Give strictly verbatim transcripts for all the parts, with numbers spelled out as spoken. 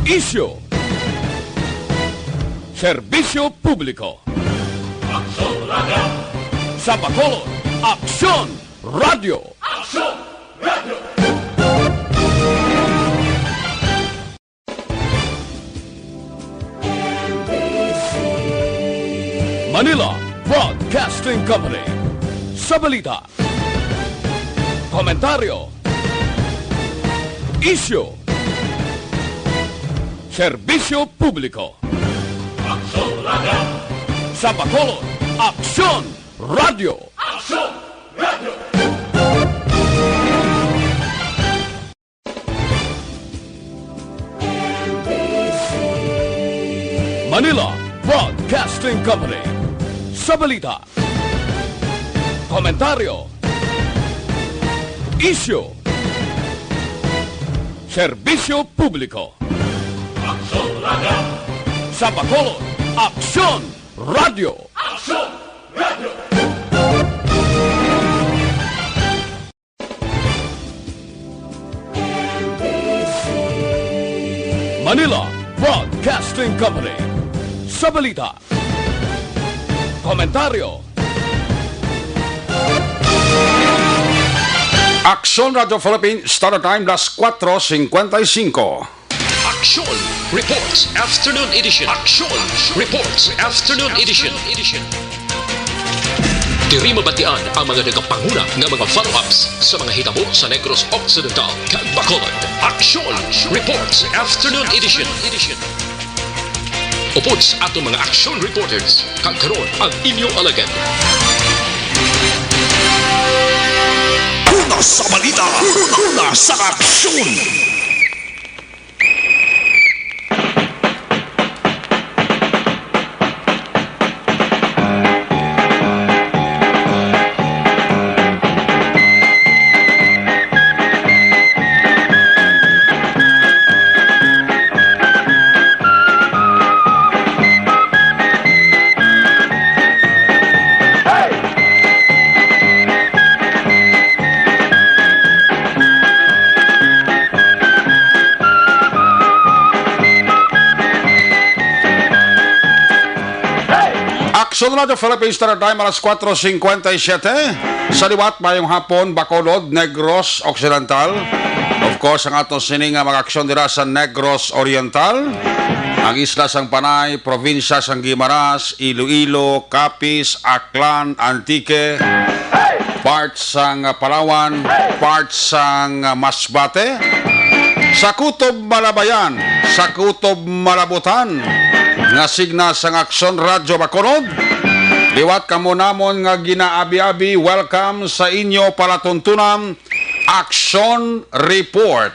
Isyu. Serbisyo publiko. Aksyon Radio. Sa Bacolod, Aksyon Radio. Aksyon Radio. Manila Broadcasting Company. Sa balita, komentaryo, isyu, serbisyo publiko. Aksyon Radio. Sa Bacolod, Aksyon Radio. Aksyon Radio. Manila Broadcasting Company. Sa balita, komentaryo, isyu, serbisyo publiko. Aksyon Radio. Sa Bacolod, Aksyon Radio. Aksyon Radio. Manila Broadcasting Company. Sa balita, komentaryo, Aksyon Radio Philippines, Standard Time, las cuatro cincuenta y cinco. Aksyon Reports Afternoon Edition. Aksyon Reports Afternoon Edition. Diri mabatian ang mga nagapanguna nga mga follow-ups sa mga hitabo sa Negros Occidental kag Bacolod. Aksyon Reports Afternoon Edition. Upod sa aton mga action reporters, kag karon ang inyo alagad. Una sa balita, una sa aksyon. Aksyon Radio Philippines, Standard Time, alas cuatro cincuenta y siete. Sa liwat, mayong hapon, Bacolod, Negros Occidental. Of course, ang ato sini nga mga aksyon dira sa Negros Oriental, ang isla sang Panay, probinsya sang Guimaras, Iloilo, Capiz, Aklan, Antique, part sang Palawan, part sang Masbate, sa Kutob Malabayan, sa Kutob Malabutan, nga signa sang Aksyon Radyo Bacolod. Liwat kamo namon nga ginaabi-abi, welcome sa inyo palatuntunan, Aksyon Report,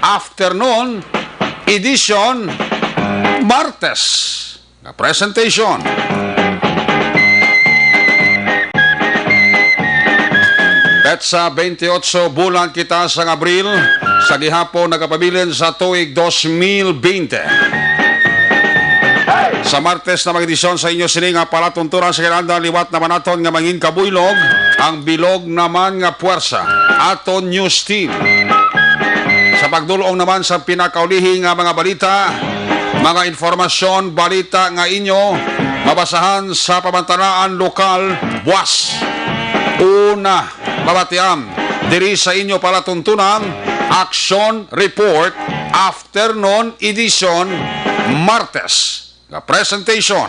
Afternoon Edition, Martes. Nga presentation. Petsa twenty-eight, bulan kita sang Abril, sa gihapon nagapabilin sa tuig dos mil bente. Sa Martes na mag-edisyon sa inyo sini nga palatuntunan sa kinahanglan, liwat naman naton nga mangin kabuylog ang bilog naman nga puwersa aton news team. Sa pagdul-ong naman sa pinakaulihi nga mga balita, mga informasyon, balita nga inyo mabasahan sa pamantanaan lokal, buas. Una, mabatian diri sa inyo palatuntunan, Action Report, Afternoon Edition, Martes. Nga presentation.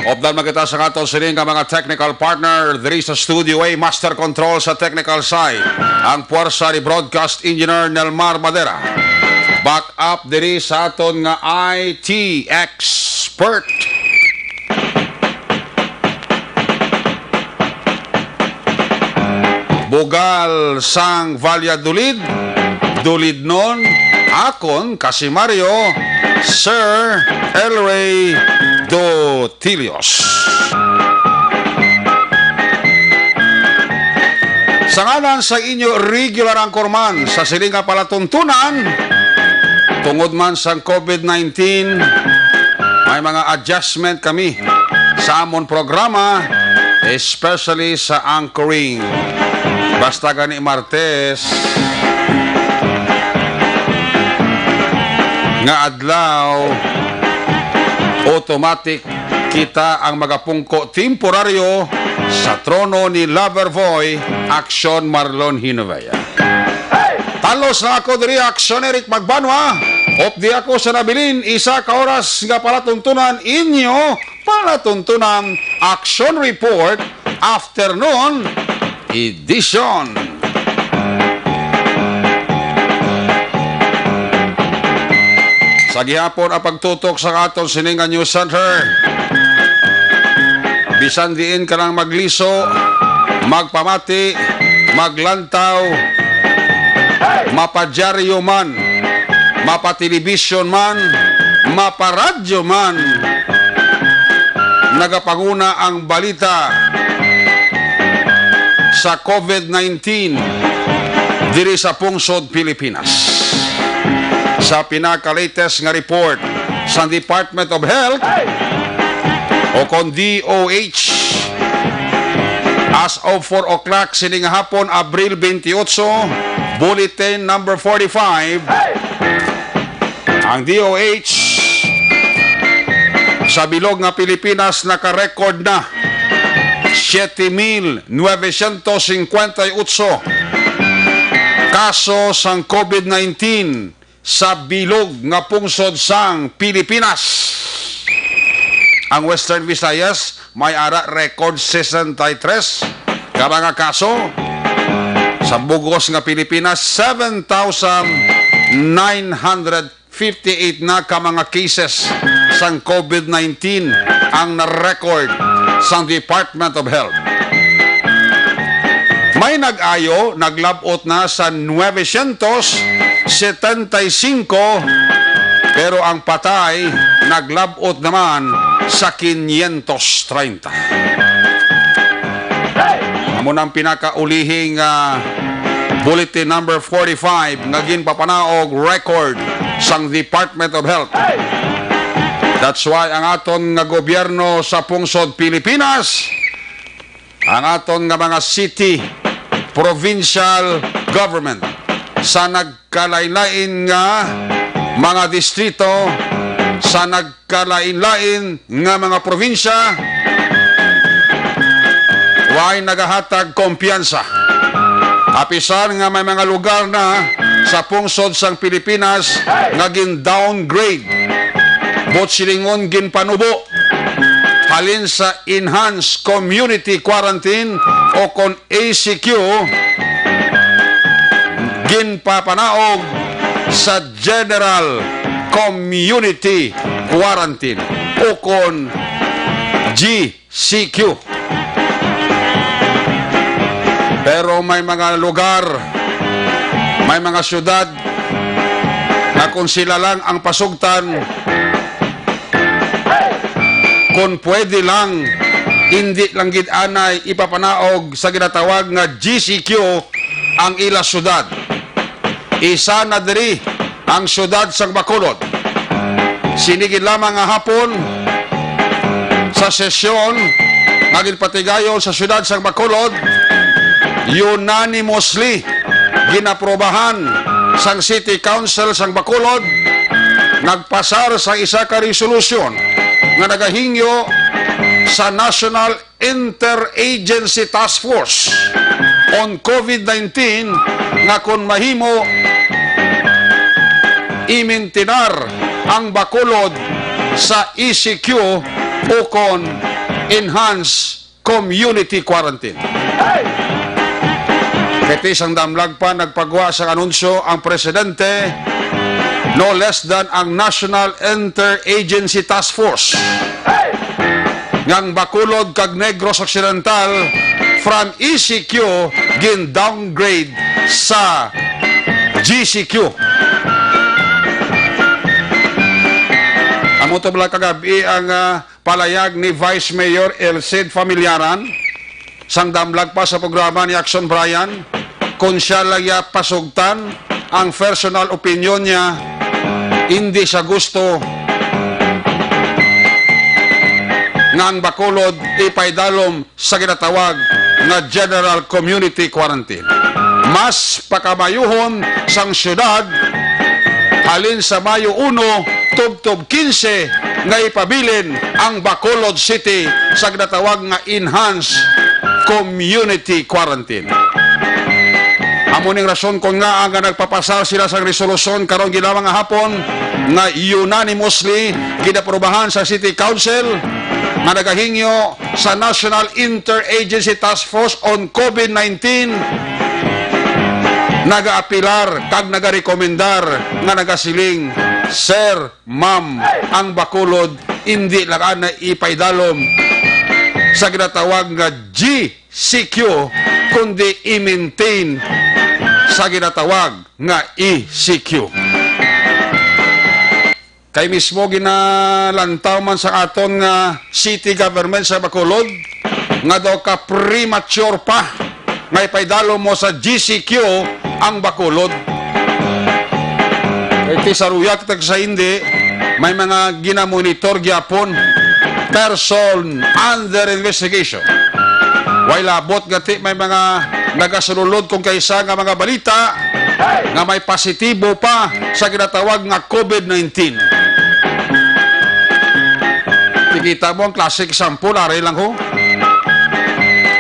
Updan man kita sa aton sini nga mga technical partner diri sa Studio A, Master Control sa technical side, ang puwersa ni Broadcast Engineer Nelmar Madera. Back up diri sa aton nga I T expert. Bugal sang Valladolid, Dulidnon, akon kasimaryo, Sir Elray Dotilios. Sa ngalan sa inyo regular anchorman sa sini nga palatuntunan, tungod man sang COVID nineteen, may mga adjustment kami sa amon programa, especially sa anchoring. Basta gani Martes nga adlaw, automatic kita ang magapungko temporaryo sa trono ni Lover Boy, Action Marlon Hinovea. Talos na ako diri, Action Eric Magbanwa. Updi ako sa nabilin, isa ka oras nga palatuntunan inyo, palatuntunan Action Report, Afternoon Edition. Sa gihapon ang pagtutok sa aton sini nga news center. Bisan diin ka lang magliso, magpamati, maglantaw, mapadyaryo man, mapatelevision man, maparadyo man, nagapanguna ang balita sa COVID nineteen diri sa pungsod Pilipinas. Sa pinaka-latest nga report sa Department of Health o kon D O H, as of four o'clock sini nga hapon, Abril twenty-eight, bulletin number forty-five, ang D O H sa bilog nga Pilipinas naka-record na siete mil novecientos cincuenta y ocho kaso sang COVID nineteen sa bilog nga pungsod sang Pilipinas. Ang Western Visayas may ara record sesenta y tres ka mga kaso. Sa bug-os nga Pilipinas, seven thousand nine hundred fifty-eight na ka mga cases sang COVID nineteen ang na-record sang Department of Health. May nag-ayo, naglab-ot na sa nuwesyentos setenta y singko, pero ang patay naglab-ot naman sa kinyentos treinta. Amo na ang pinakaulihing, ah, bulletin number forty-five nga ginpapanaog record sang Department of Health. That's why ang aton nga gobyerno sa pungsod Pilipinas, ang aton nga mga city, provincial government sa nagkalain-lain nga mga distrito, sa nagkalain-lain nga mga probinsya, way nagahatag kumpiyansa. Apisan nga may mga lugar na sa pungsod sang Pilipinas nga gin-downgrade, buot silingon ginpanubo, halin sa Enhanced Community Quarantine o kon E C Q, ginpapanaog sa General Community Quarantine o kon G C Q. Pero may mga lugar, may mga syudad na kung sila lang ang pasugtan, kung pwede lang, hindi lang gid anay ipapanaog sa ginatawag nga G C Q ang ila syudad. Isa na diri ang siyudad sang Bacolod. Sini gid lamang nga hapon sa sesyon nga ginpatigayon sa siyudad sang Bacolod, unanimously ginaprobahan sang City Council sang Bacolod, nagpasar sa isa ka resolusyon nga nagahingyo sa National Interagency Task Force on COVID nineteen nga kon mahimo, imintinar ang Bacolod sa E C Q o kon enhanced community quarantine. Kay ti sang damlag pa nagpagwa sang anunsyo ang presidente, no less than ang National Interagency Task Force, nga ang Bacolod kag Negros Occidental from E C Q gin-downgrade sa G C Q. Amo to bala kagabi ang, ah, palayag ni Vice Mayor Elcid Familiaran sang damlag pa sa programa ni Action Brian, kung siya lang ya pasugtan ang personal opinion niya, hindi siya gusto nga ang Bacolod ipaidalom sa ginatawag nga general community quarantine. Mas pakamayuhon sang siyudad halin sa Mayo uno tubtob kinse nga ipabilin ang Bacolod City sa ginatawag nga enhanced community quarantine. Amo ning rason kon ngaa nga nagpapasar sila sang resolusyon karon ginhawa nga hapon nga unanimously ginaprobahan sa City Council nga nagahingyo sa National Interagency Task Force on COVID nineteen, nagaapilar kag nagarekomendar nga nagasiling, "Sir, ma'am, ang Bacolod indi lang anay ipaidalom sa ginatawag nga G C Q, kundi i-maintain sa ginatawag nga E C Q." Kay mismo ginalantaw man sa aton nga city government sa Bacolod nga daw ka premature pa nga ipaidalom mo sa G C Q ang Bacolod. Kay ti sa luya kag sa hindi, may mga ginamonitor gyapon, person under investigation. Way labot nga ti may mga nagasululod kon kaisa nga mga balita nga may positibo pa sa ginatawag nga COVID nineteen. Nakita mo ang classic example, ari lang ho.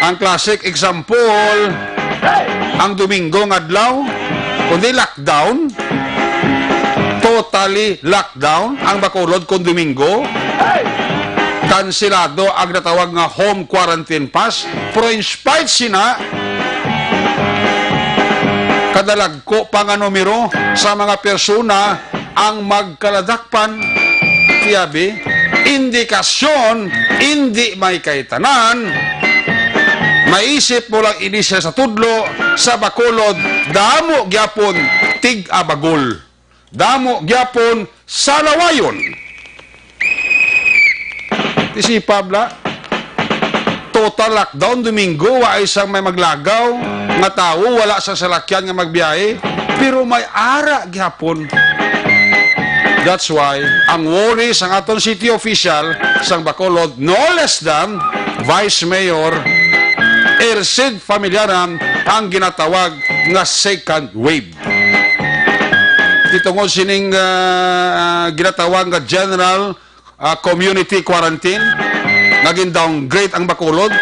Ang classic example, ang Domingo nga adlaw, kundi lockdown, totally locked down ang Bacolod kon Domingo. Kansilado ang natawag nga home quarantine pass. Pero in spite sina, kadalagko pa nga numero sa mga persona ang magkaladakpan. Tiyabi, indikasyon, indi may kaitanan. Maisip mo lang ini siya sa tudlo, sa Bacolod, damo gyapon tig-abagol. Damo gyapon salawayon. Ti si Pabla, total lockdown, Domingo, wa isang may maglagaw nga tawo, wala sa salakyan nga magbiyahe, pero may ara gyapon. That's why ang worry sang aton city official sang Bacolod, no less than Vice Mayor Ercid Familiaran ang ginatawag nga second wave. Di tungod sining, ah, ah, ginatawag nga general, ah, community quarantine nga gin-downgrade ang Bacolod,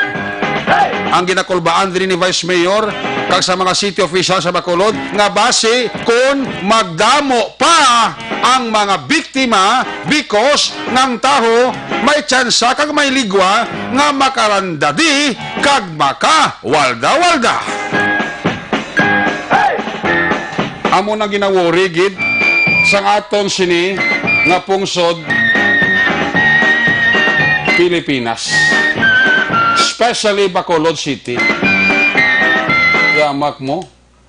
ang ginakulbaan diri ni Vice Mayor kag sa mga city official sa Bacolod nga basi kon magdamo pa ang mga biktima because nga ang tawo may tsansa kag may ligwa nga makarandadi kag makawalda-walda. Amo na ginaworry gid sang aton sini nga pungsod, Pilipinas, especially Bacolod City. Yamak mo,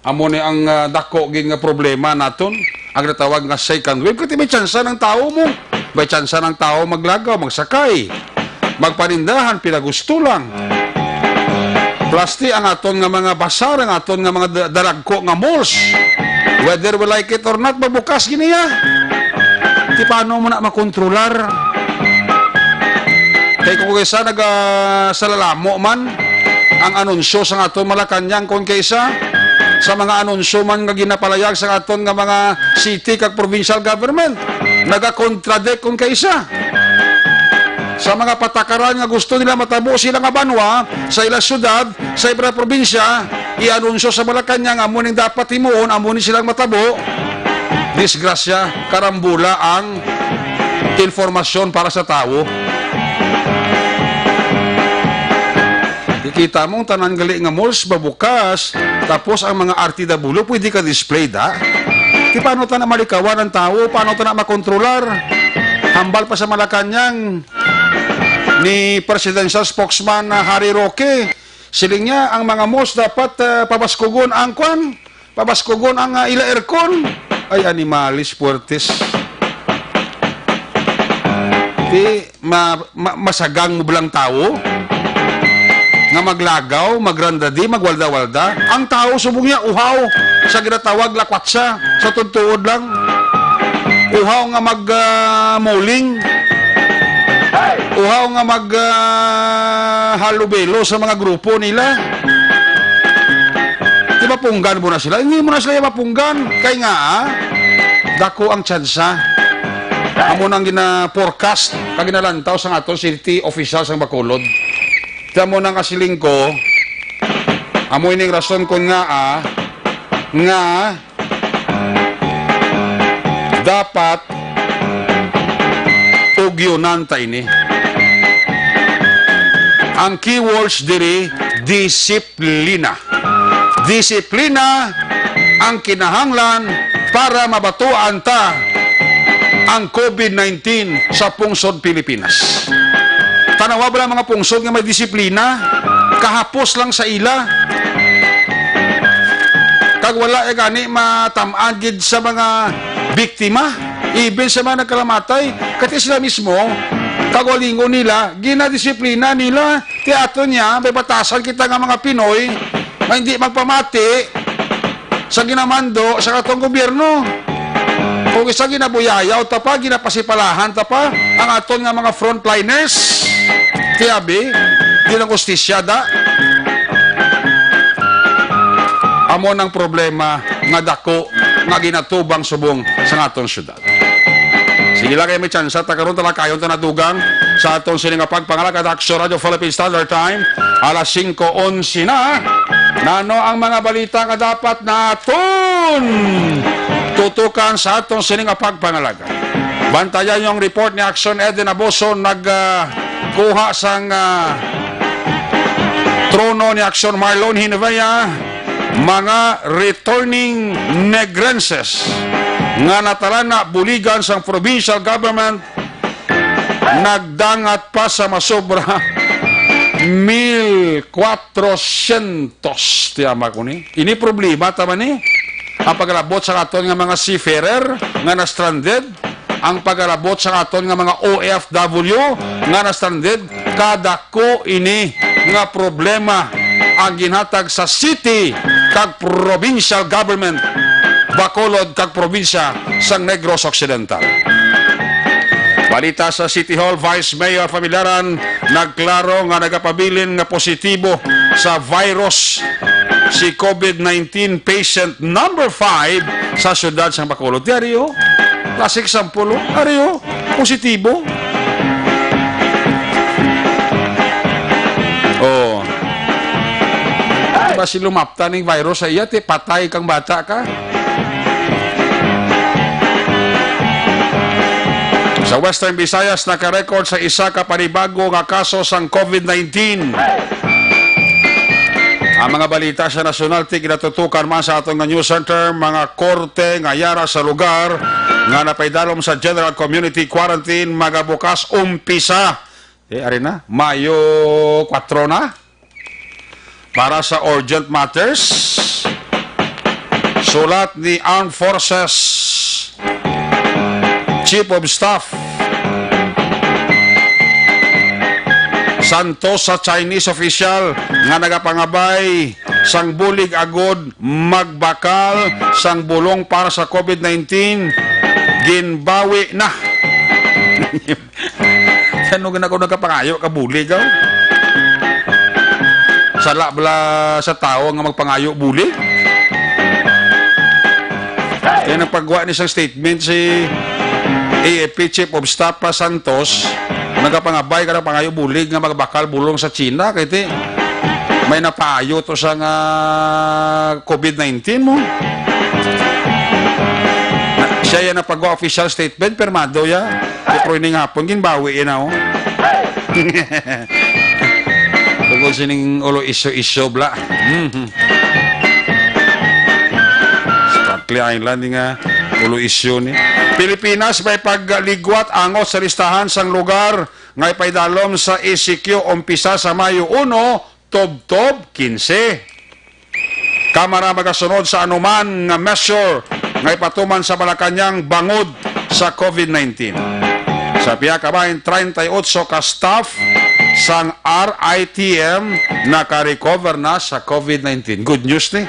amo ni ang, ah, dako gid nga problema naton, ang natawag nga second wave. Kay may tsansa ng tao mo, may tsansa ng tao maglagaw, magsakay, magpanindahan, pila gusto lang. Plasti ang aton nga mga basar, ang aton nga mga da-, dalagko nga malls. Whether we like it or not, mabukas giniya. Ti paano mo na makontrolar? Kay kung kaysa naga-, sa lalamo man ang anunsyo sa aton Malacañang, kung kaysa sa mga anunsyo man nga ginapalayag sa aton nga mga city kag provincial government, nagakontradict kung kaysa. Sa mga patakaran nga gusto nila matabo sila nga banwa, sa ila syudad, sa ila probinsya, i-anunsyo sa Malacañang amo ning dapat himuon, amo ni silang matabo. Disgrasya, karambula ang informasyon para sa tawo. Kikita mo ang tanan gali nga malls mabukas, tapos ang mga R T W pwede ka display da. Ti paano ta na malikawan ang tawo? Paano ta na makontrolar? Hambal pa sa Malacañang ni Presidential Spokesman na Harry Roque, siling niya ang mga malls dapat, ah, pabaskugon ang kwan, pabaskugon ang, ah, ila aircon. Ay, animalis puertes. Ti ma-, ma-, masagang mo blang tawo nga maglagaw, magrandadi, magwalda-walda. Ang tawo subong niya uhaw sa ginatawag lakwatsa sa tuod-tuod lang. Uhaw nga mag, ah, muling. Uhaw nga mag, ah, halubelo sa mga grupo nila. Di ba punggan mo na sila? Hindi mo na sila mapunggan. Kay nga, ah, dako ang tsansa. Amo nang gina-forecast kag ginalantaw sang aton city official sang Bacolod. Kamo nang kasiling ko, amo ining rason kon nga, ah, nga dapat ugyonan ta ini. Ang keywords diri, disiplina. Disiplina ang kinahanglan para mabatuan ta ang covid nineteen sa pungsod Pilipinas. Tanawa bala ang mga pungsod nga may disiplina, kahapos lang sa ila. Kag wala ya gani matam-an gid sa mga biktima, even sa mga nagkalamatay, kati sila mismo, kaugalingon nila, ginadisiplina nila. Ti aton niya, may batasan kita nga mga Pinoy nga hindi magpamati sa ginamando sa atong gobyerno. Kung isa, ginabuyayaw ta pa, ginapasipalahan ta pa ang aton nga mga frontliners. Ti abi, di lang hustisya da. Amo nang problema nga dako nga ginatubang subong sa aton syudad. Sige lang, kay may tsansa ta karon, talakayon ta na dugang sa aton sini nga pagpangalagad. Aksyon Radio Philippine Standard Time, alas singko onse na. Nano ang mga balita nga dapat naton tutukan sa aton sini nga pagpangalagad? Bantayan yung report ni Aksyon Eden Aboso, nag, ah, kuha sang, ah, trono ni Aksyon Marlon Hinavea. Mga returning Negrenses nga natalana buligan sang provincial government nagdangat pa sa masobra mil kwatrosyentos. Ti ama ko ni. Ini problema ta man ni. Ang pagalabot sa aton nga mga seafarer nga na-stranded, ang pagalabot sa aton nga mga O F W nga na-stranded, kadako ini nga problema ang ginhatag sa city kag provincial government, Bacolod kag probinsya sang Negros Occidental. Balita sa City Hall, Vice Mayor Familiaran nagklaro nga nagapabilin nga positibo sa virus si covid nineteen patient number five sa siyudad sang Bacolod. Di ari, oh. Classic sample, oh. Ari, oh. Positibo. Oh. Di ba si lumapta ning virus sa iya, ti patay kang bata ka? Sa Western Visayas, nakarecord sa isa ka panibago nga kaso sang covid nineteen. Ang mga balita sa nasyonal, ti ginatutukan man sa aton nga news center, mga korte nga yara sa lugar nga napaidalom sa general community quarantine magabukas umpisa. Eh, ari na, Mayo kwatro na. Para sa urgent matters, sulat ni Armed Forces Chief of Staff Santos sa Chinese official nga nagapangabay sang bulig agud magbakal sang bulong para sa covid nineteen, ginbawi na. Ano gina ko nagkapangayo ka bulig, oh? Sala bala sa tawo nga magpangayo bulig. Kaya nagpagawa ni isang statement si A F P Chief of Staff pa Santos, nagapangabay ka ng pangayo bulig nga magbakal bulong sa China, kay ti may napaayo to sa nga covid nineteen mo. Na, siya yan ang pagwa official statement, permado ya. Pero ining hapon, ginbawi yan, oh. Tungkol sining ulo iso-iso, bla. Mhm. Spratly Island, nga ulo isyo ni. Pilipinas may pagligwat angot sa listahan sang lugar nga ipaidalom sa E C Q umpisa sa Mayo uno, tubtob kinse. Kamara magasunod sa anuman nga measure nga ipatuman sa Malacañang bangod sa covid nineteen. Sa pihak ka bahin, treinta y ocho ka staff sang R I T M naka-recover na sa covid nineteen. Good news ni.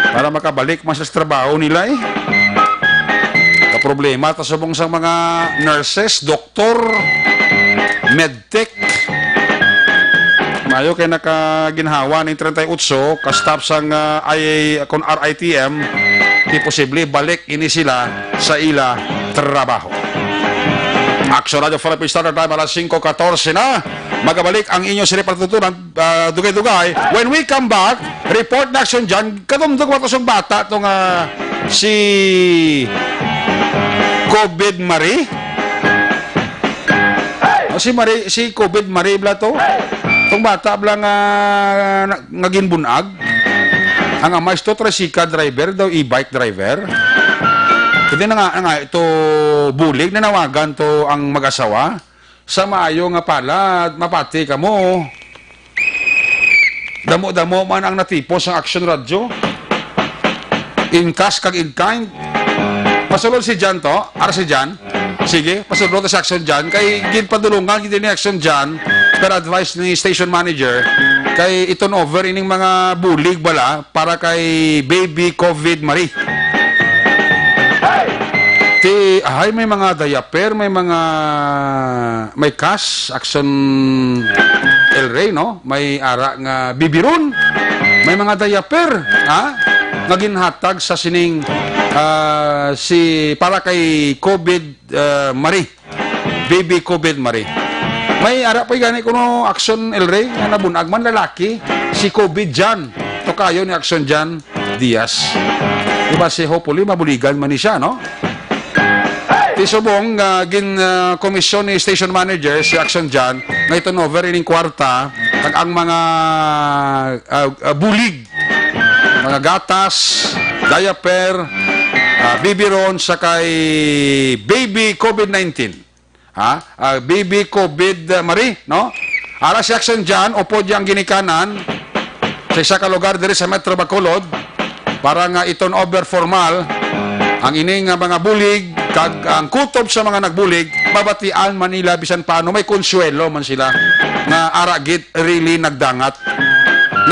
Para makabalik man sa trabaho nila, eh. Kaproblema ta subong sa mga nurses, doktor, medtech. Mayo kay nakaginhawa ning treinta y ocho ka staff sang, ah, I, kon R I T M, di posible balik ini sila sa ila trabaho. Action Radio Philippine Standard Time, alas singko katorse na. Magabalik ang inyo sini patutunan, ah, dugay-dugay. When we come back, report na action dyan. Kadumdog ba to sang bata to nga si COVID Marie? O si Marie, si COVID Marie bla to? Tong bata bla nga, nga ginbunag? Ang amay to, tricycle driver daw, e-bike driver. Hindi na nga, nga ito bulig, nanawagan to ang mag-asawa. Sa maayo nga palad, mapati kamo. Damo-damo man ang natipos sang Action Radio. In cash kag in kind. Pasulod si Jan to, ara si Jan. Sige, pasulod to sa Action Jan. Kay ginpadulungan gid ni Action Jan, pero advice ni station manager, kay i-turn over ining mga bulig bala para kay Baby COVID Marie. Ti, ay, may mga diaper, may mga, may cash, Action El Rey, no? May ara nga bibiron, may mga diaper, ha? Nga ginhatag sa sining, ah, si, para kay COVID, ah, Marie. Baby COVID Marie. May ara pa gani kuno Action El Rey nga nabunag man lalaki, si COVID Jan. Tokayo ni Action Jan Diaz. Di ba si, hopefully mabuligan man ni siya, no? Ti subong nga gin, ah, komisyon ni station manager si Action Jan nga i-turn over ining kwarta kag ang mga, ah, ah, bulig, mga gatas, diaper, ah, bibiron sa kay baby COVID nineteen. Ha? Ah, Baby COVID, ah, Marie, no? Ara si Action Jan, upod yang ginikanan sa isa ka lugar diri sa Metro Bacolod para nga i-turn over formal ang ini nga mga bulig kag ang kutob sa mga nagbulig, mabatian man nila bisan paano may konsuwelo man sila nga ara gid really nagdangat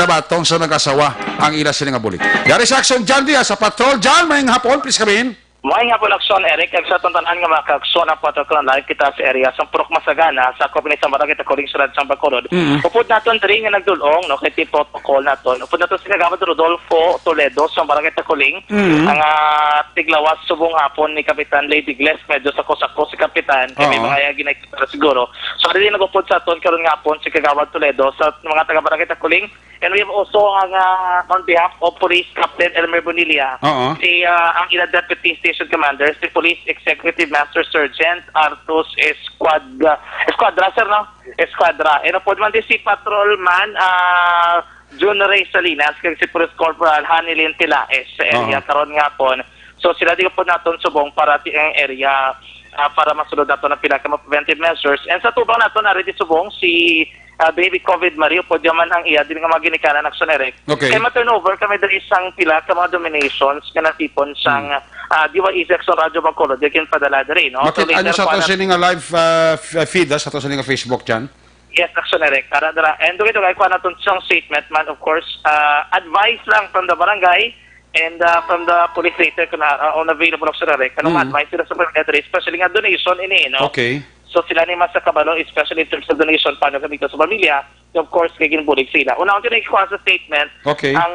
nabaton sa mag-asawa ang ila sila nga bulig. Yari si Action Jan Diaz sa Patrol. Jan, maayong hapon, please come in. Maayong hapon, Action Eric, kag sa aton tanan nga mga ka-Action, ang Patrol Live kita sa area sang Purok Masagana, sa Company sa Barangay Taculing, Siyudad sang Bacolod. Mm. Upod naton diri nga nagdul-ong, no, kay ti protocol naton. Upod naton si Kagawad Rodolfo Toledo sa Barangay Taculing, Mm. ang, ah, tiglawas subong hapon ni Kapitan Lady Gles, medyo sako-sako si Kapitan, kay may Oo. mga ginay-, siguro. So, ari din nag-upod sa aton karon nga hapon si Kagawad Toledo sa mga taga Barangay Taculing. And we have also ang, ah, on behalf of Police Captain Elmer Bonilla, Oo. si, ah, ang ila Deputy Station Commander, si Police Executive Master Sergeant Artus Esquad-, Esquadra, sir, no? Esquadra. And upod man din si Patrolman, ah, Jun Ray Salinas, kag si Police Corporal Hanilin Tilaes sa area Oo. karon nga hapon. So, sila di pod naton subong para ti ang area, ah, para masulod naton ang pila ka mga preventive measures. And sa tubang naton, ari di subong si, ah, Baby COVID Marie, upod man ang iya din nga mga ginikanan, Action Eric. Okay. Kay ma-turnover kami diri sang pila ka mga donations nga natipon sang, Hmm. ah, D Y E C Action Radio Bacolod, di ginpadala diri, no? So, Makit-, later ano sa pa to na sini nga live, ah, f-, feed, ah, sa to sini nga Facebook, Jan? Yes, Action Eric. Tara, tara. And dugay-dugay, kuha naton sang statement man, of course. Ah, advice lang from the barangay and, ah, from the police later kung, ah, on available, Action Eric. Anong Mm. advice sila sa pamilya diri, especially nga donation ini, no? Okay. So, sila ni mas kabalo, especially in terms of donation, paano gamiton sa pamilya. Of course, kay ginbulig sila. Una, ang tinay ko sa statement, Okay. ang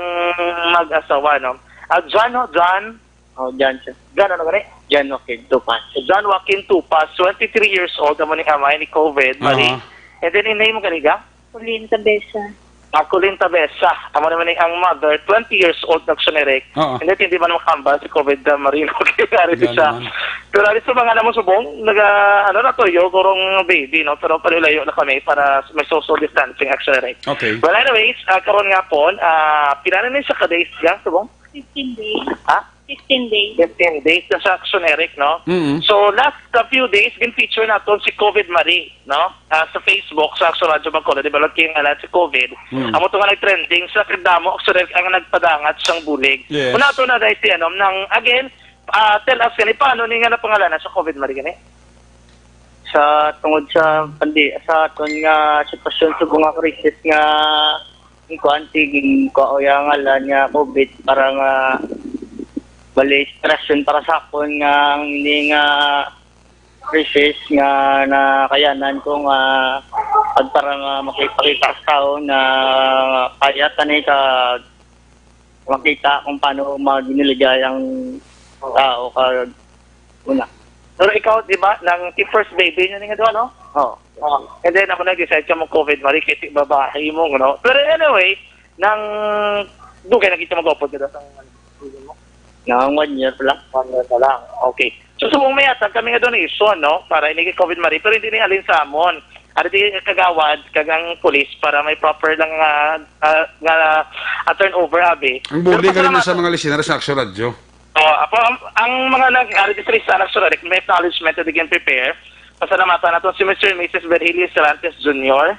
mag-asawa, no? Ah, John, no? John, Oh, John, sir. John, ano gani? John Joaquin Tupas. John Joaquin Tupas, twenty-three years old, amo ni amay ni COVID, Marie. Aha. And then, inay mo gani, ga? Colleen Tabesa. Ah, Colleen Tabesa. Amo naman ni ang mother, twenty years old, Action Eric. Oo. And then, hindi man makambal si COVID, uh, Marie, no? Kaya ari Yan siya. Naman. Pero ari sa mga naman subong, naga, ano na to, yo, kurong baby, no? Pero palilayo na kami para may social distancing, Action Eric. Okay. Well, anyways, ah, karon nga po, ah, pila na ni sa ka days, ga, subong? Fifteen days. Ha? Fifteen days. Fifteen days na sa Action Eric, no? Mm. So, last, a few days, gin-feature naton si COVID Marie, no? Ah, sa Facebook, sa Action Radio Bacolod, di ba, lagi nga si COVID. Mm. Amo to nga nag-trending, sa kadamo, Action Eric, ang nagpadangat sang bulig. Yes. Una to na, dahil si, ano, nang, again, ah, tell us, gani, paano ni nga napangalanan sa COVID Marie, gani? Sa, tungod sa pandi-, sa aton nga sitwasyon, subong nga krisis nga, ang kuwan, tiging kuha ko yung ngalan nga COVID para nga bali inspirasyon para sa akon nga ang ini nga Princess, nga nakayanan ko nga at para nga makipakita sa tao na kaya tani ka makita kung paano magniligay ang tao ka una. Pero ikaw, di ba, nang ti first baby nyo nga duha, no? Oh. Oh. And then, ako na-decide ka mo COVID, mari, kay ti babae mo, no? Pero anyway, nang dugay na kita mag-upload ka sa Nang one year pa lang. One year pa lang. Okay. So, subong may atag kami nga donation, no? Para ini kay COVID, mari, pero hindi ni alin sa amon. Ari ti kagawad, kag ang pulis para may proper lang nga, ah, nga, ah, turnover, abi. Ang bulig Pero galing na sa pasalamatan mga listeners sa Action Radio. Oh, apo, ang, ang mga nag-, ari ti sa anak, so, may acknowledgement na digin prepare. Pasalamatan nato si Mister and Missus Virgilio Cervantes Junior,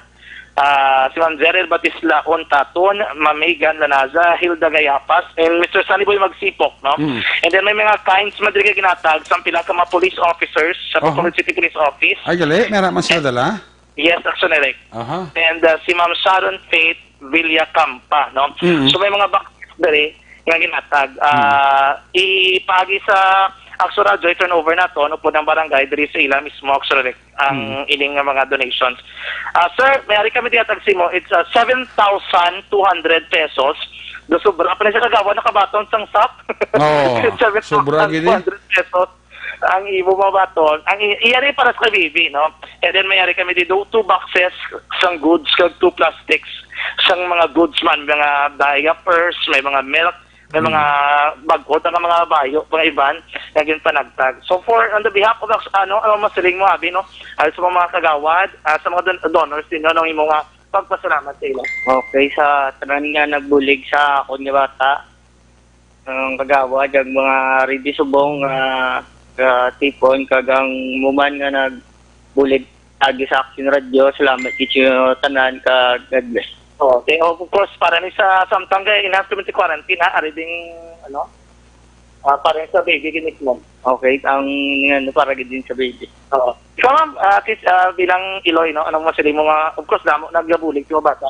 ah, si Ma'am Jerry Batisla Ontaton, Ma'am Megan Lanaza, Hilda Gayapas, and Mister Sunny Boy Magsipok, no? Mm. And then may mga kinds man diri nga ginatag sa pila ka mga police officers sa Aha. Bacolod City Police Office. Ay, gali, meron man sila dala? Yes, Action Eric. Aha. And, uh, si Ma'am Sharon Faith Villacampa, no? Mm. So may mga box diri nga ginatag. Ah, ipaagi sa Action Radio, turnover nato, no, po ng barangay diri sa ila mismo, Action Eric, ang Mm. ining nga mga donations. Ah, sir, may ari kami dihatag sa imo. It's, ah, seven thousand two hundred pesos. Do sobra pa na siya kagawa, nakabaton sang sap. Oo, sobra gid eh. Seven thousand two hundred pesos ang imo mabaton. Ang i-, iyari para sa baby, no? And then may ari kami dito, two boxes sang goods kag two plastics sang mga goods man, mga diapers, may mga milk, may mga bag-o nga mga bayo, mga iban, nga ginpanagtag. So for, on the behalf of, ano, ano masiling mo, abi, no? Ay, sa mga kagawad, ah, sa mga don- donors ninyo, nung imo nga pagpasalamat sa ila. Okay, sa tanan nga nagbulig sa akon nga bata, ang kagawad, ang mga Ridley Subong nga, nga tipon, kag ang muman nga nagbulig agi sa Action Radio. Salamat gid sa tanan, ka God bless. Okay, of course, para ni sa samtang kay enhanced community quarantine, ha, ari ding, ano, ah, para sa baby gid mismo. Okay, ang, ano, para gid din sa baby. Oo. Ikaw, ma'am, ah, kis, ah, bilang Iloy, no, anong masiling mo nga, of course, damo nagabulig sa mga bata.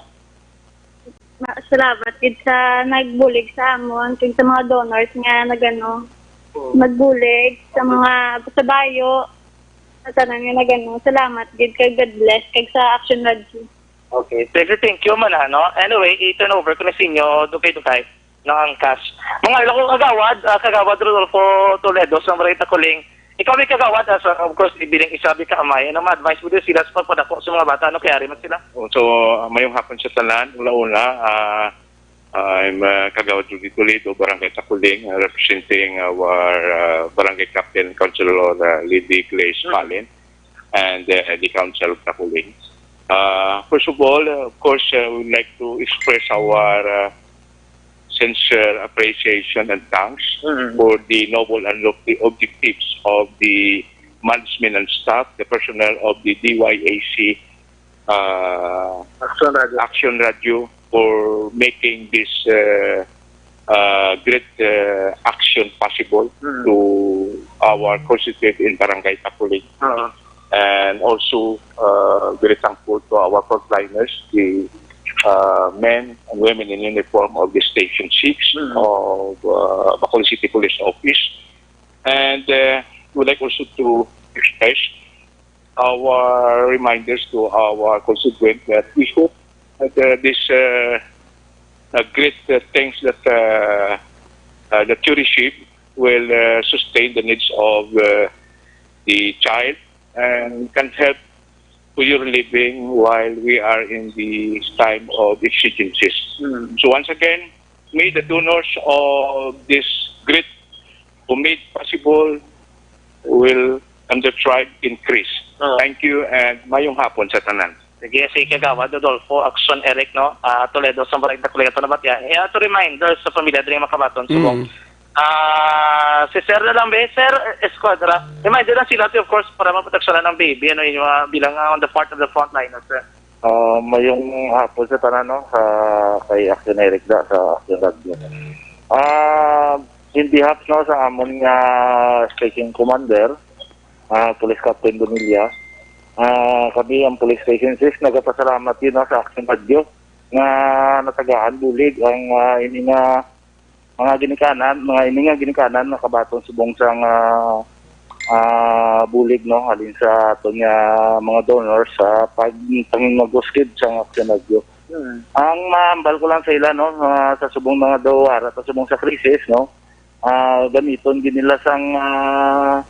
Ma-, salamat gid sa nagbulig sa amon, kag sa mga donors nga nagano, Oo. nagbulig sa mga, sa bayo, sa tanan nga nagano. Salamat gid, kag God bless, kag sa Action Radio. Okay. Thank you, thank you man, ano. Anyway, i-turn over ko na sa inyo, dugay-dugay, no, ang cash. Mga ilo ko kagawad, ah, Kagawad Rodolfo Toledo, sa Barangay Takuling. Ikaw may kagawad, ah, sa, of course, ibiling isabi ka amay. Ano ma-advise mo din sila sa pagpadako sa mga bata? Ano kaya rin man sila? Oh, so, ah, mayong hapon sa tanan. Una-una, ah, I'm, ah, Kagawad Rudy Toledo, Barangay Takuling, ah, representing our, ah, Barangay Captain Councilor, ah, Lady Glaze Mm. Palin, and, ah, the Council of Takuling. Ah, first of all, ah, of course, ah, we would like to express our, ah, sincere appreciation and thanks Mm. for the noble and lofty objectives of the management and staff, the personnel of the D Y A C, uh, Action Radio. Action Radio for making this, uh, uh, great, uh, action possible Mm. to our constituent in Barangay Takuling. Oo. And also, uh, very thankful to our frontliners, the, uh, men and women in uniform of the Station six Mm. of, uh, Bacolod City Police Office. And, uh, would like also to express our reminders to our constituent that we hope that, uh, this, uh, uh, great, uh, things that, uh, uh, that you receive will, uh, sustain the needs of, uh, the child and can help to your living while we are in this time of exigencies. Mm. So once again, may the donors of this great who made possible will and the tribe increase. Ah. Thank you and mayong hapon sa tanan. Sige, si Kagawad Rodolfo Action Eric, no? Ah, Toledo, sa Barangay Takuling, ato na ba tiya? Eh, ato reminder sa pamilya diri makabaton, subong. Mm. Ah, si Sir na lang, be. Sir Esquadra, reminder lang sila, of course, para maproteksyonan ang baby, ano, yung, ah, bilang, ah, on the part of the frontliners, sir. Ah, mayong hapon sa tanan, no, sa kay Action Eric da sa Action Radio. Ah, in behalf, no, sa amon nga station commander, ah, Police Captain Bonilla, ah, kami ang Police Station six nagapasalamat yun, no, sa Action Radio nga natagaan bulig ang, ah, ini nga mga ginikanan, mga ini nga ginikanan nakabaton subong sang, ah, ah, bulig, no, halin sa aton nga mga donors sa pag-, pangin-, mag-usgid sa aksyonaryo. Hmm. Ang mahambal ko lang sa ila, no, ah, sa subong mga daw ara, sa subong sa krisis, no, ah, gamiton gid nila sang, ah,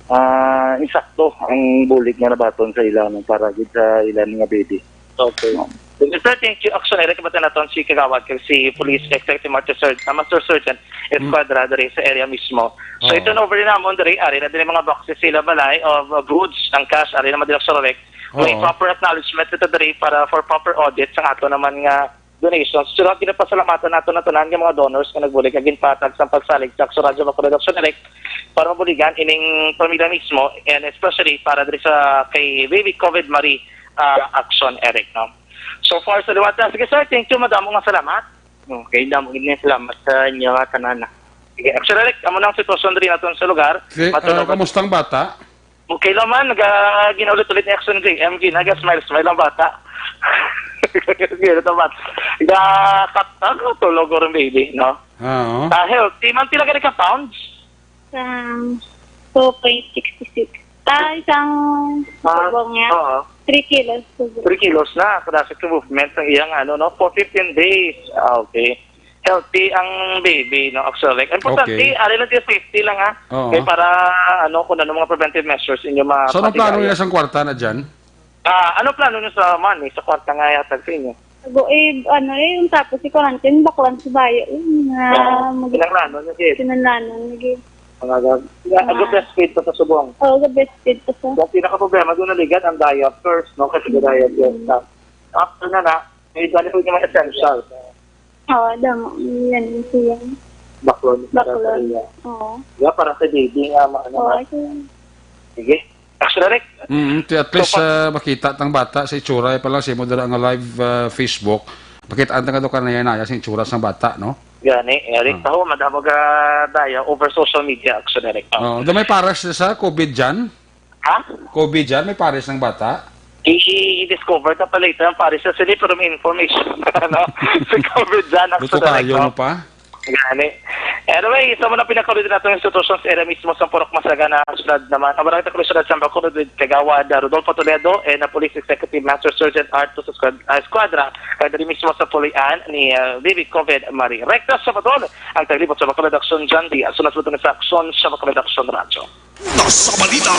ah, insakto ang bulig nga nabaton sa ila, no, para gid sa ila nga baby. Okay. No. Sir, thank you. Actually, nakabati naton si Kagawad kag si Police Executive Master Sergeant, ah, Master Sergeant Esquadra diri sa area mismo. So, Oo. I-turn over na namon diri, ari na diri mga boxes sila balay of, uh, goods, ang cash, ari naman diri sa May Oo. proper acknowledgement dito diri para for proper audit sa ato naman nga donations. So, ginapasalamatan nato na tanan nga mga donors nga nagbulig nga ginpatag sa pagsalig sa Action Radio Bacolod Action Direct para mabuligan ining pamilya mismo, and especially para diri sa kay Baby COVID Marie, ah, Action, Eric, no? So far sa liwat. Sige, sir, thank you, madamo nga salamat. Okay, damo gid nga salamat sa inyo nga tanan. Sige, Action Eric, amo nang sitwasyon diri naton sa lugar. Okay, Matulog. Ah, kamusta ang bata? Okay lang man, naga-, ginaulit-ulit ni Action J M G, naga-smile-smile ang bata. Sige, ito ba? Naga-, ano, tulog ko rin, baby, no? Oo. Ah, healthy man, pila ka pounds? Um, two point six six. Ah, isang Ah, subong niya. Oo. Three kilos. Three kilos na, kada sa movement ng iyang, ano, no, for fifteen days. Ah, okay. Healthy ang baby, no? Actually, importante, Okay. ari lang yung safety lang, ha? Oo. Kaya para, ano, kung ano mga preventive measures inyo ma- So, anong plano nila sang kwarta na dyan? Ah, ano plano nyo sa money, sa kwarta nga yatag sa inyo? Go, eh, ano, eh, yung tapos si quarantine, baklan sa bayo, eh, nga Oo. mag- Kinanglanon nyo, kid. Kinanglanon, nag- Mga gag-, yeah, Ah. Ang best fit ko sa subong. Oo, the best fit ko sa Ang pinaka-problema doon naligat ang diapers, no? Kasi the diapers Mm. na. After na na, may dali po yung mga essentials. Oo, damo. Yan, yan siya. Baklon. Baklon. Para sa iya. Oo. Di ba? Para sa baby nga, ma-, ano Oo, nga. Ito. Sige. Action direct. Mm, ti-, at So, least, pag- ah, makita tang bata sa itsura, eh, pa lang, simo dala nga live, ah, Facebook. Makita ang tanga do ka naya-naya sa itsura sang bata, no? Gani, Eric, Ah. taho, madamo ga daya over social media, Action direct. Oh, do may pares sa COVID dyan? Ha? COVID dyan, may pares ng bata? I-, i-discover ta pa later ang pares sa sila, pero may information na, no? Sa COVID dyan, Gusto actually, kayo no? mo pa? Gani. Anyway, isa mo na pinakaulid natin ang institusyon sa area mismo sa Purok Masagana, siyudad naman. Ang barangay Takulo, siyudad sa Bacolod, with Kagawad, uh, Rodolfo Toledo, and uh, Police Executive Master Sergeant Arthur sa squad-, uh, Squadra, kag diri mismo sa pulian ni, uh, Baby COVID Marie. Rekta sa Batol, ang taglibot sa Bacolod Action, John Diaz. Sunod sa Batol sa Action, sa Bacolod Action Radyo. Una sa balita,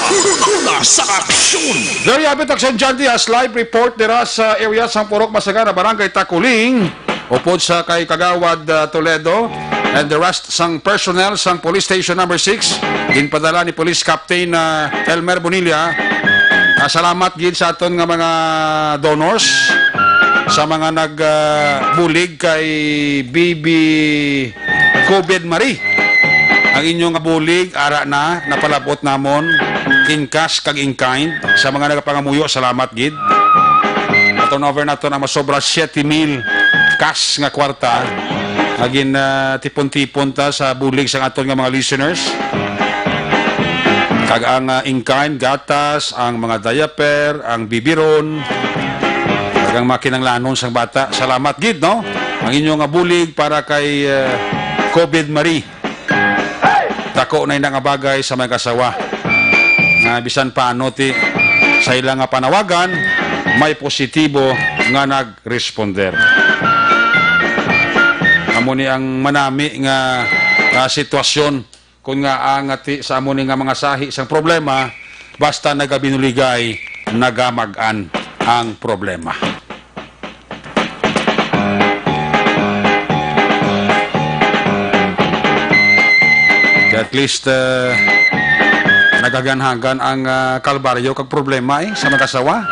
una sa aksyon. There you have it, Action John Diaz, live report dira sa area sang Purok Masagana, Barangay Takuling, upod sa kay Kagawad, uh, Toledo and the rest sang personnel sang Police Station Number Six, ginpadala ni Police Captain, uh, Elmer Bonilla. Uh, salamat gid sa aton nga mga donors, sa mga nag, uh, bulig kay Baby COVID Marie. Ang inyo nga bulig, ara na, napalabot namon in cash kag in kind. Sa mga nagapangamuyo, salamat gid. Turn over nato na masobra siyete mil cash nga kwarta nga gin, ah, tipon-tipon ta sa bulig sa aton nga mga listeners. Kag ang, ah, in kind, gatas, ang mga diaper, ang bibiron, kag ang mga kinanglanon sang bata. Salamat gid, no? Ang inyo nga bulig para kay, eh, COVID Marie. Dako na ina nga bagay sa mga kasawa nga bisan pa ano ti sa ila nga panawagan, may positibo nga nagresponder. Amo ni ang manami nga, ah, sitwasyon. Kon nga ang ati sa amo ni nga mga sahi sang problema, basta nagabinuligay, nagamag-an ang problema. Kaya at least, uh, naghagan-hagan ang, uh, kalbaryo kag problema, eh, sa mag-asawa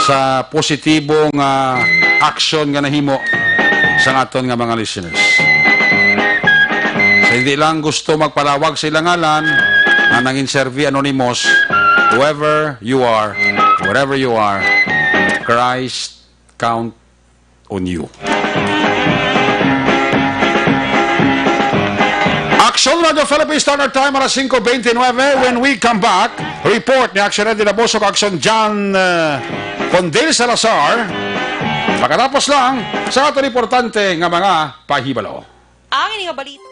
sa positibong, uh, aksyon nga nahimo sa aton nga mga listeners. Sa hindi lang gusto magpalawag sa ilang ngalan, ang nangin serve anonymous, whoever you are, wherever you are, Christ count on you. Action Radio Philippines Standard Time, alas singko bente nuebe. When we come back, report ni Action Eddie Laboso kag Action John, uh, Condel Salazar. Pagkatapos lang sa aton importante nga mga pahibalo. Ang ini nga balita.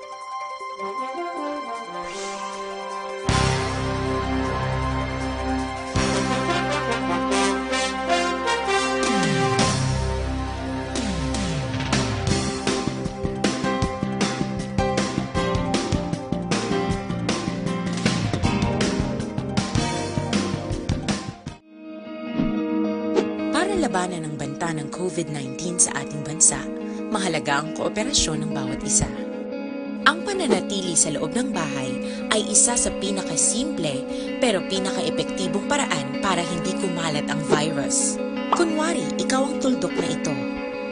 labanan ang banta ng COVID nineteen sa ating bansa, mahalaga ang kooperasyon ng bawat isa. Ang pananatili sa loob ng bahay ay isa sa pinakasimple pero pinakaepektibong paraan para hindi kumalat ang virus. Kunwari, ikaw ang tuldok na ito.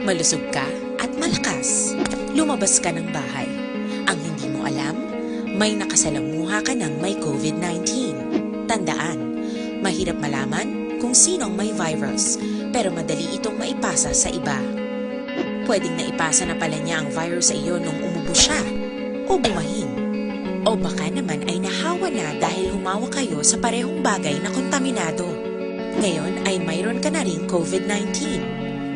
Malusog ka at malakas. Lumabas ka ng bahay. Ang hindi mo alam, may nakasalamuha ka ng may COVID nineteen. Tandaan, mahirap malaman kung sino ang may virus, pero madali itong maipasa sa iba. Pwedeng naipasa na pala niya ang virus sa iyo nung umubo siya o bumahin. O baka naman ay nahawa na dahil humawak kayo sa parehong bagay na kontaminado. Ngayon ay mayroon ka na ring COVID nineteen.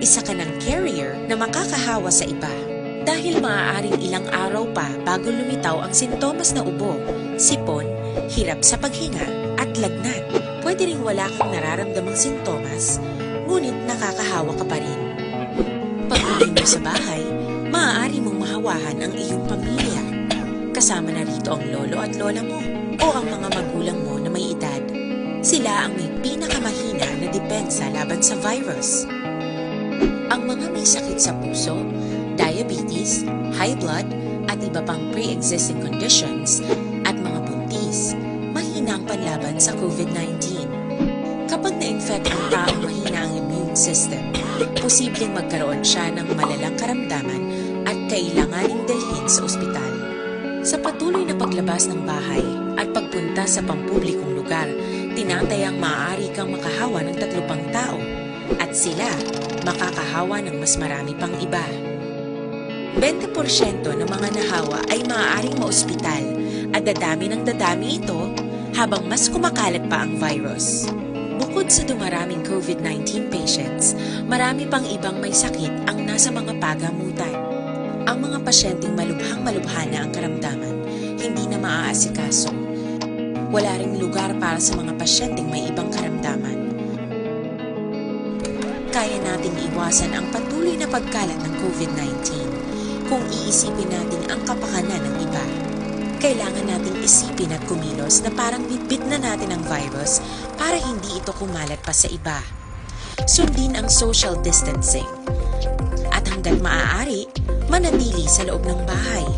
Isa ka ng carrier na makakahawa sa iba. Dahil maaaring ilang araw pa bago lumitaw ang sintomas na ubo, sipon, hirap sa paghinga, at lagnat. Pwede ring wala kang nararamdamang sintomas, ngunit nakakahawa ka pa rin. Pag-uwi mo sa bahay, maaari mong mahawahan ang iyong pamilya. Kasama na rito ang lolo at lola mo o ang mga magulang mo na may edad. Sila ang may pinakamahina na depensa laban sa virus. Ang mga may sakit sa puso, diabetes, high blood, at iba pang pre-existing conditions, at mga buntis, mahina ang panlaban sa COVID nineteen. Kapag na-infect ang taong mahina ang immune system, posibleng magkaroon siya ng malalang karamdaman at kailanganing dalhin sa ospital. Sa patuloy na paglabas ng bahay at pagpunta sa pampublikong lugar, tinatayang maaari kang makahawa ng tatlo pang tao at sila makakahawa ng mas marami pang iba. Bente porsyento ng mga nahawa ay maaaring maospital at dadami ng dadami ito habang mas kumakalat pa ang virus. Bukod sa dumaraming COVID nineteen patients, marami pang ibang may sakit ang nasa mga pagamutan. Ang mga pasyenteng malubhang-malubha na ang karamdaman, hindi na maaasikaso. Wala ring lugar para sa mga pasyenteng may ibang karamdaman. Kaya nating iwasan ang patuloy na pagkalat ng COVID nineteen kung iisipin natin ang kapakanan ng iba. Kailangan nating isipin at kumilos na parang bitbit na natin ang virus para hindi ito kumalat pa sa iba. Sundin ang social distancing. At hanggat maaari, manatili sa loob ng bahay.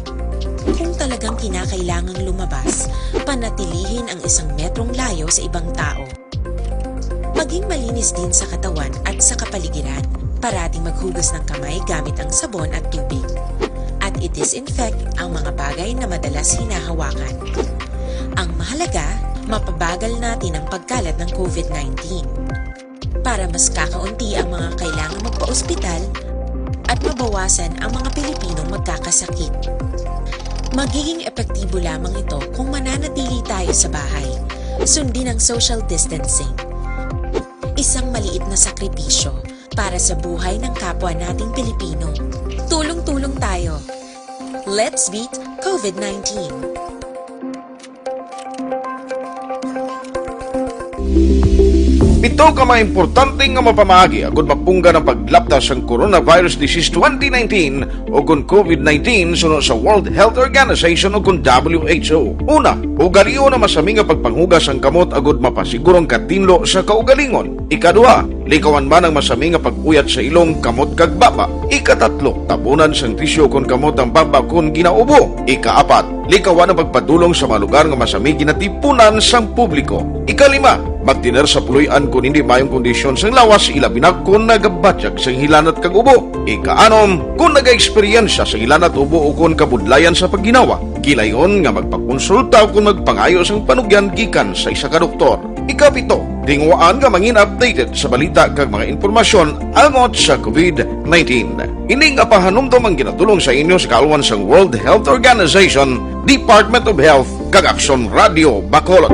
Kung talagang kinakailangang lumabas, panatilihin ang isang metrong layo sa ibang tao. Maging malinis din sa katawan at sa kapaligiran. Parating maghugas ng kamay gamit ang sabon at tubig. At i-disinfect ang mga bagay na madalas hinahawakan. Ang mahalaga, mapabagal natin ang pagkalat ng COVID nineteen. Para mas kakaunti ang mga kailangang magpaospital at mabawasan ang mga Pilipinong magkakasakit. Magiging epektibo lamang ito kung mananatili tayo sa bahay. Sundin ang social distancing. Isang maliit na sakripisyo para sa buhay ng kapwa nating Pilipino. Tulong-tulong tayo. Let's beat COVID nineteen. Pito ka mga importante nga mapamaagi agud mapunggan ang paglapta sang coronavirus disease twenty nineteen o kon COVID nineteen suno sa World Health Organization o kon W H O. Una, ugalion ang masami nga pagpanghugas sang kamot agud mapasiguro ang katinlo sa kaugalingon. Ikaduha, likawan man ang masami nga pag-uyat sa ilong, kamot kag baba. Ikatatlo, tabunan sang tisyu kon kamot ang baba kon ginaubo. Ikaapat, likawan ang pagpadulong sa mga lugar nga masami ginatipunan sang publiko. Ikalima, magtener sa puloy-an kon hindi maayong kondisyon sang lawas, ilabi na kon nagabatyag sang hilanat kag ubo. Ikaanom, kon nagaeksperyensya sang hilanat, ubo ukon kabudlayan sa pagginawa, gilayon nga magpakonsulta ukon magpangayo sang panugyan gikan sa isa ka doktor. Ikapito, tinguhaan nga mangin updated sa balita kag mga impormasyon angot sa COVID nineteen. Ini nga pahanumdom ang ginadulong sa inyo sa kaalwan sang World Health Organization, Department of Health, kag Aksyon Radio Bacolod.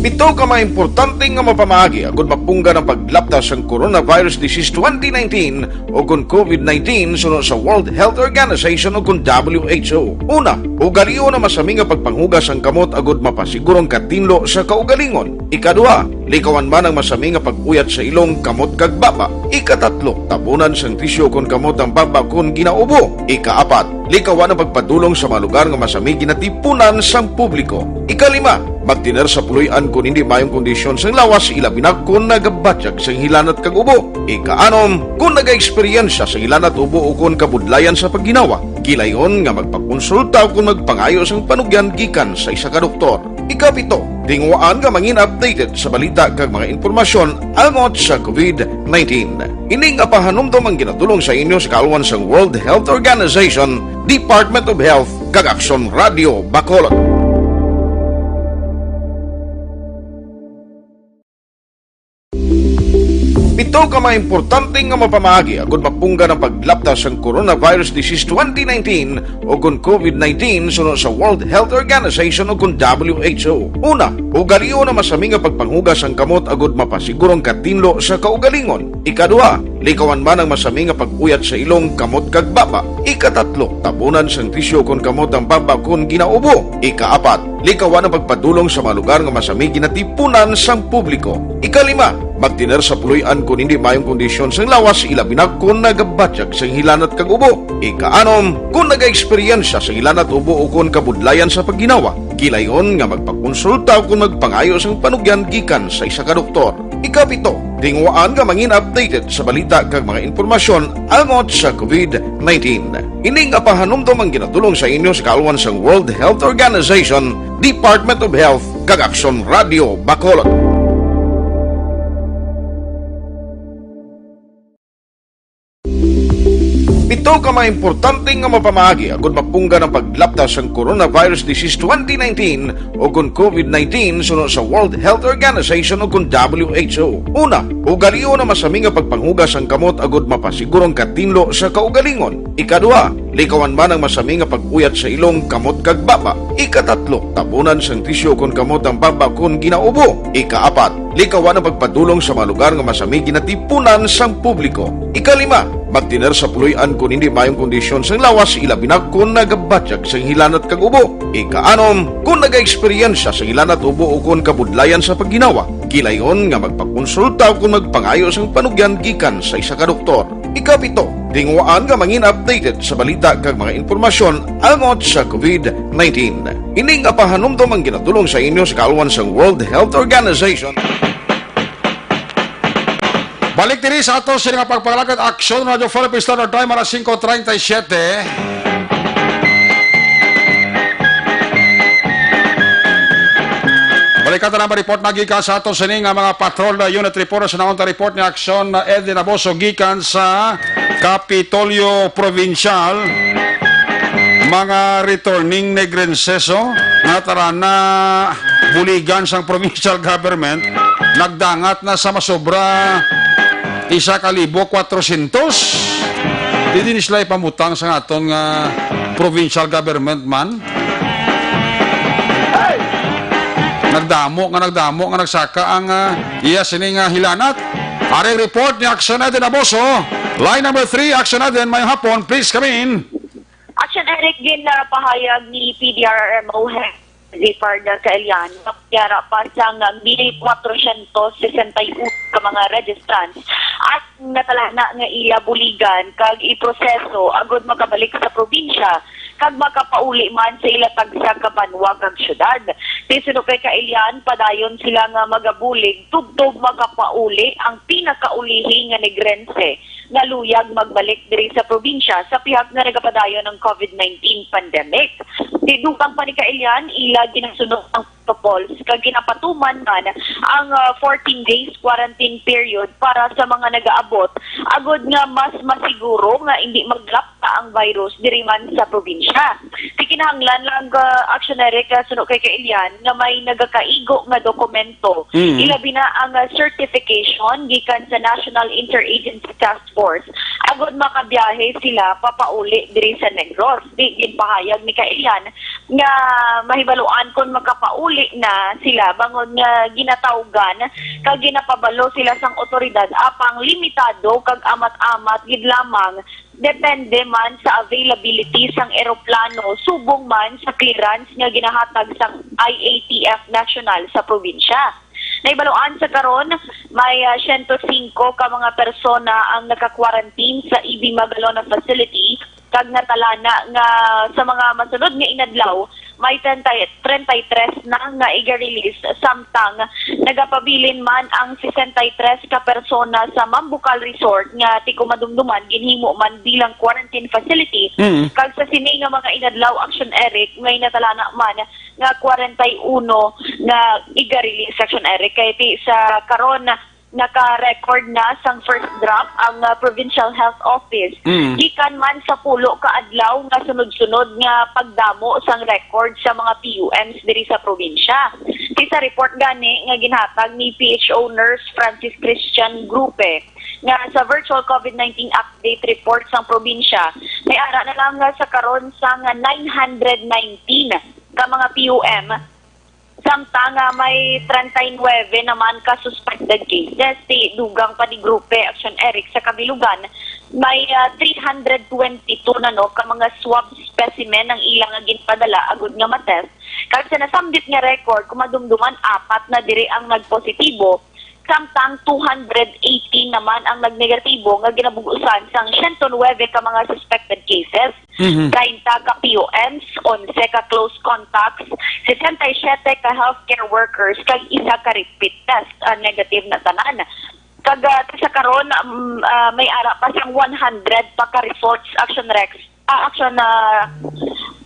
Pito ka mga importante nga mapamaagi agud mapunggan ang paglapta sang coronavirus disease twenty nineteen o kon COVID nineteen suno sa World Health Organization o kon W H O. Una, ugalion ang masami nga pagpanghugas sang kamot agud mapasiguro ang katinlo sa kaugalingon. Ikaduha, likawan man ang masami nga pag-uyat sa ilong, kamot kag baba. Ikatatlo, tabunan sang tisyu kon kamot ang baba kon ginaubo. Ikaapat, likawan ang pagpadulong sa mga lugar nga masami ginatipunan sang publiko. Ikalima, Magtener sa puloy-an kon hindi maayong kondisyon sang lawas, ilabi na kon nagabatyag sang hilanat kag ubo. Ikaanom, kon nagaeksperyensya sang hilanat, ubo, o kon kabudlayan sa pagginawa, gilayon nga magpakonsulta o kon magpangayo sang panugyan gikan sa isa ka doktor. Ikapito, tinguhaan nga mangin updated sa balita kag mga impormasyon angot sa COVID nineteen. Ini nga pahanumdom ang ginatulong sa inyo sa kaalwan sang World Health Organization, Department of Health, kag Aksyon Radio Bacolod. Pito ka mga importante nga mapamaagi agud mapunggan ang paglapta sang coronavirus disease twenty nineteen o kon COVID nineteen suno sa World Health Organization o kon W H O. Una, ugalion ang masami nga pagpanghugas sang kamot agud mapasiguro ang katinlo sa kaugalingon. Ikaduha, likawan man ang masami nga pag-uyat sa ilong, kamot, kag baba. Ikatatlo, tabunan sang tisyo kon kamot ang baba kon ginaubo. Ikaapat, likawan ang pagpadulong sa mga lugar nga masami ginatipunan sang publiko. Ikalima, magtener sa puloy-an kon hindi maayong kondisyon sang lawas, ilabi na kon nagabatyag sang hilanat kag ubo. Ikaanom, kon nagaeksperyensya sang hilanat, ubo, o kon kabudlayan sa pagginawa, gilayon nga magpakonsulta o kon magpangayo sang panugyan gikan sa isa ka doktor. Ikapito, tinguhaan nga mangin updated sa balita kag mga impormasyon angot sa COVID nineteen. Ini nga pahanumdom ang ginatulong sa inyo sa kaalwan sang World Health Organization, Department of Health, kag Aksyon Radio Bacolod. Pito ka mga importante nga mapamaagi agud mapunggan ang paglapta sang coronavirus disease twenty nineteen o kon COVID nineteen suno sa World Health Organization o kon W H O. Una, ugalion ang masami nga pagpanghugas sang kamot agud mapasiguro ang katinlo sa kaugalingon. Ikaduha, likawan man ang masami nga pag-uyat sa ilong, kamot, kag baba. Ikatatlo, tabunan sang tisyo kon kamot ang baba kon ginaubo. Ikaapat, likawan ang pagpadulong sa mga lugar nga masami ginatipunan sang publiko. Ikalima, magtener sa puloy-an kon hindi maayong kondisyon sang lawas, ilabi na kon nagabatyag sang hilanat kag ubo. Ikaanom, kon nagaeksperyensya sang hilanat, ubo, o kon kabudlayan sa pagginawa, gilayon nga magpakonsulta o kon magpangayo sang panugyan gikan sa isa ka doktor. Ikapito, tinguhaan nga mangin updated sa balita kag mga impormasyon angot sa COVID nineteen. Ini nga pahanumdom ang ginatulong sa inyo sa kaalwan sang World Health Organization. Balik diri sa ato sini nga pagpangalakat, Aksyon Radio Philippines Standard Time, alas singko treinta y siete. Balikan ta na ang report na gikan sa ato sini nga mga patrol na unit report sa naunta report ni Aksyon na Eddie Naboso gikan sa Kapitolyo Provincial. Mga returning Negrenseso nga tara na buligan sang provincial government, nagdangat na sa masobra isa ka libo kwatrosyentos. Di din sila ipamutang sa aton nga provincial government man. Nagdamo nga nagdamo nga nagsaka ang, ah, iya sini nga hilanat. Ari report ni Action Eden Aboso. Line number three, Action Eden, mayong hapon. Please come in. Action Eric, ginapahayag ni P D R R M O Head Zipard Kaelian, yara pa sang mil kwatrosyentos sesenta y uno ka mga registrants at natalana nga ila buligan kag iproseso agud makabalik sa probinsya kag makapauli man sa ila tagsa ka banwa kag syudad. Kay suno kay Kaelian, padayon sila nga magabulig tubtob makapauli ang pinakaulihi nga Negrense nga luyag magbalik diri sa probinsya sa pihak nga nagapadayon ang COVID nineteen pandemic. Ti dugang pa ni Kaelian, ila ginasunod ang protocols kag ginapatuman man ang, ah, fourteen days quarantine period para sa mga nagaabot, agud nga mas masiguro nga indi maglapta ang virus diri man sa probinsya. Ti kinahanglan lang, ah, Action Eric, ah, suno kay Kaelian, nga may nagakaigo nga dokumento, Mhm. ilabi na ang, ah, certification gikan sa National Interagency Task Force, agud makabiyahe sila papauli diri sa Negros. Ti ginpahayag ni Kaelian nga mahibaluan kon makapauli na sila, bangod nga ginatawgan kag ginapabalo sila sang otoridad, apang limitado kag amat-amat gid lamang, depende man sa availability sang eroplano subong man sa clearance nga ginahatag sang I A T F national sa probinsya. Nahibaluan sa karon, may, ah, siyento singko ka mga persona ang naka-quarantine sa E B Magalona facility, kag natalana nga sa mga masunod nga inadlaw, May treinta, treinta y tres na nga iga-release, samtang nagapabilin man ang sesenta y tres ka persona sa Mambucal Resort nga ti kumadumduman ginhimo man bilang quarantine facility. Mm. Kag sa sini nga mga inadlaw, Action Eric, may natalana man nga kwarenta y uno nga iga-release, Action Eric, kay ti sa karon naka-record na sang first drop ang, ah, Provincial Health Office. Mm. Gikan man sa pulo ka adlaw nga sunod-sunod nga pagdamo sang record sa mga P U Ms diri sa probinsya. Ti sa report gani nga ginhatag ni P H O Nurse Francis Christian Grupe nga sa virtual COVID nineteen update report sang probinsya, may ara na lang nga sa karon sang nine hundred nineteen ka mga P U M. Samtang, ah, may treinta y nuebe naman ka suspected cases ti dugang pa ni Grupe, Action Eric, sa kabilugan, may, ah, three hundred twenty-two na, no, ka mga swab specimen ang ilang nga ginpadala agud nga matest. Kag sa nasambit nga record, kumadumduman apat na diri ang nagpositibo, samtang two hundred eighteen naman ang nagnegatibo nga ginabug-usan sang siyento nuebe ka mga suspected cases. Mhm. Treinta ka P U Ms, onse ka close contacts, sesenta y siyete ka healthcare workers, kag isa ka repeat test, ah, negative na tanan. Kag, ah, sa karon, um, ah, may ara pa sang one hundred pa ka reports, Action Rex, ah, Action, ah,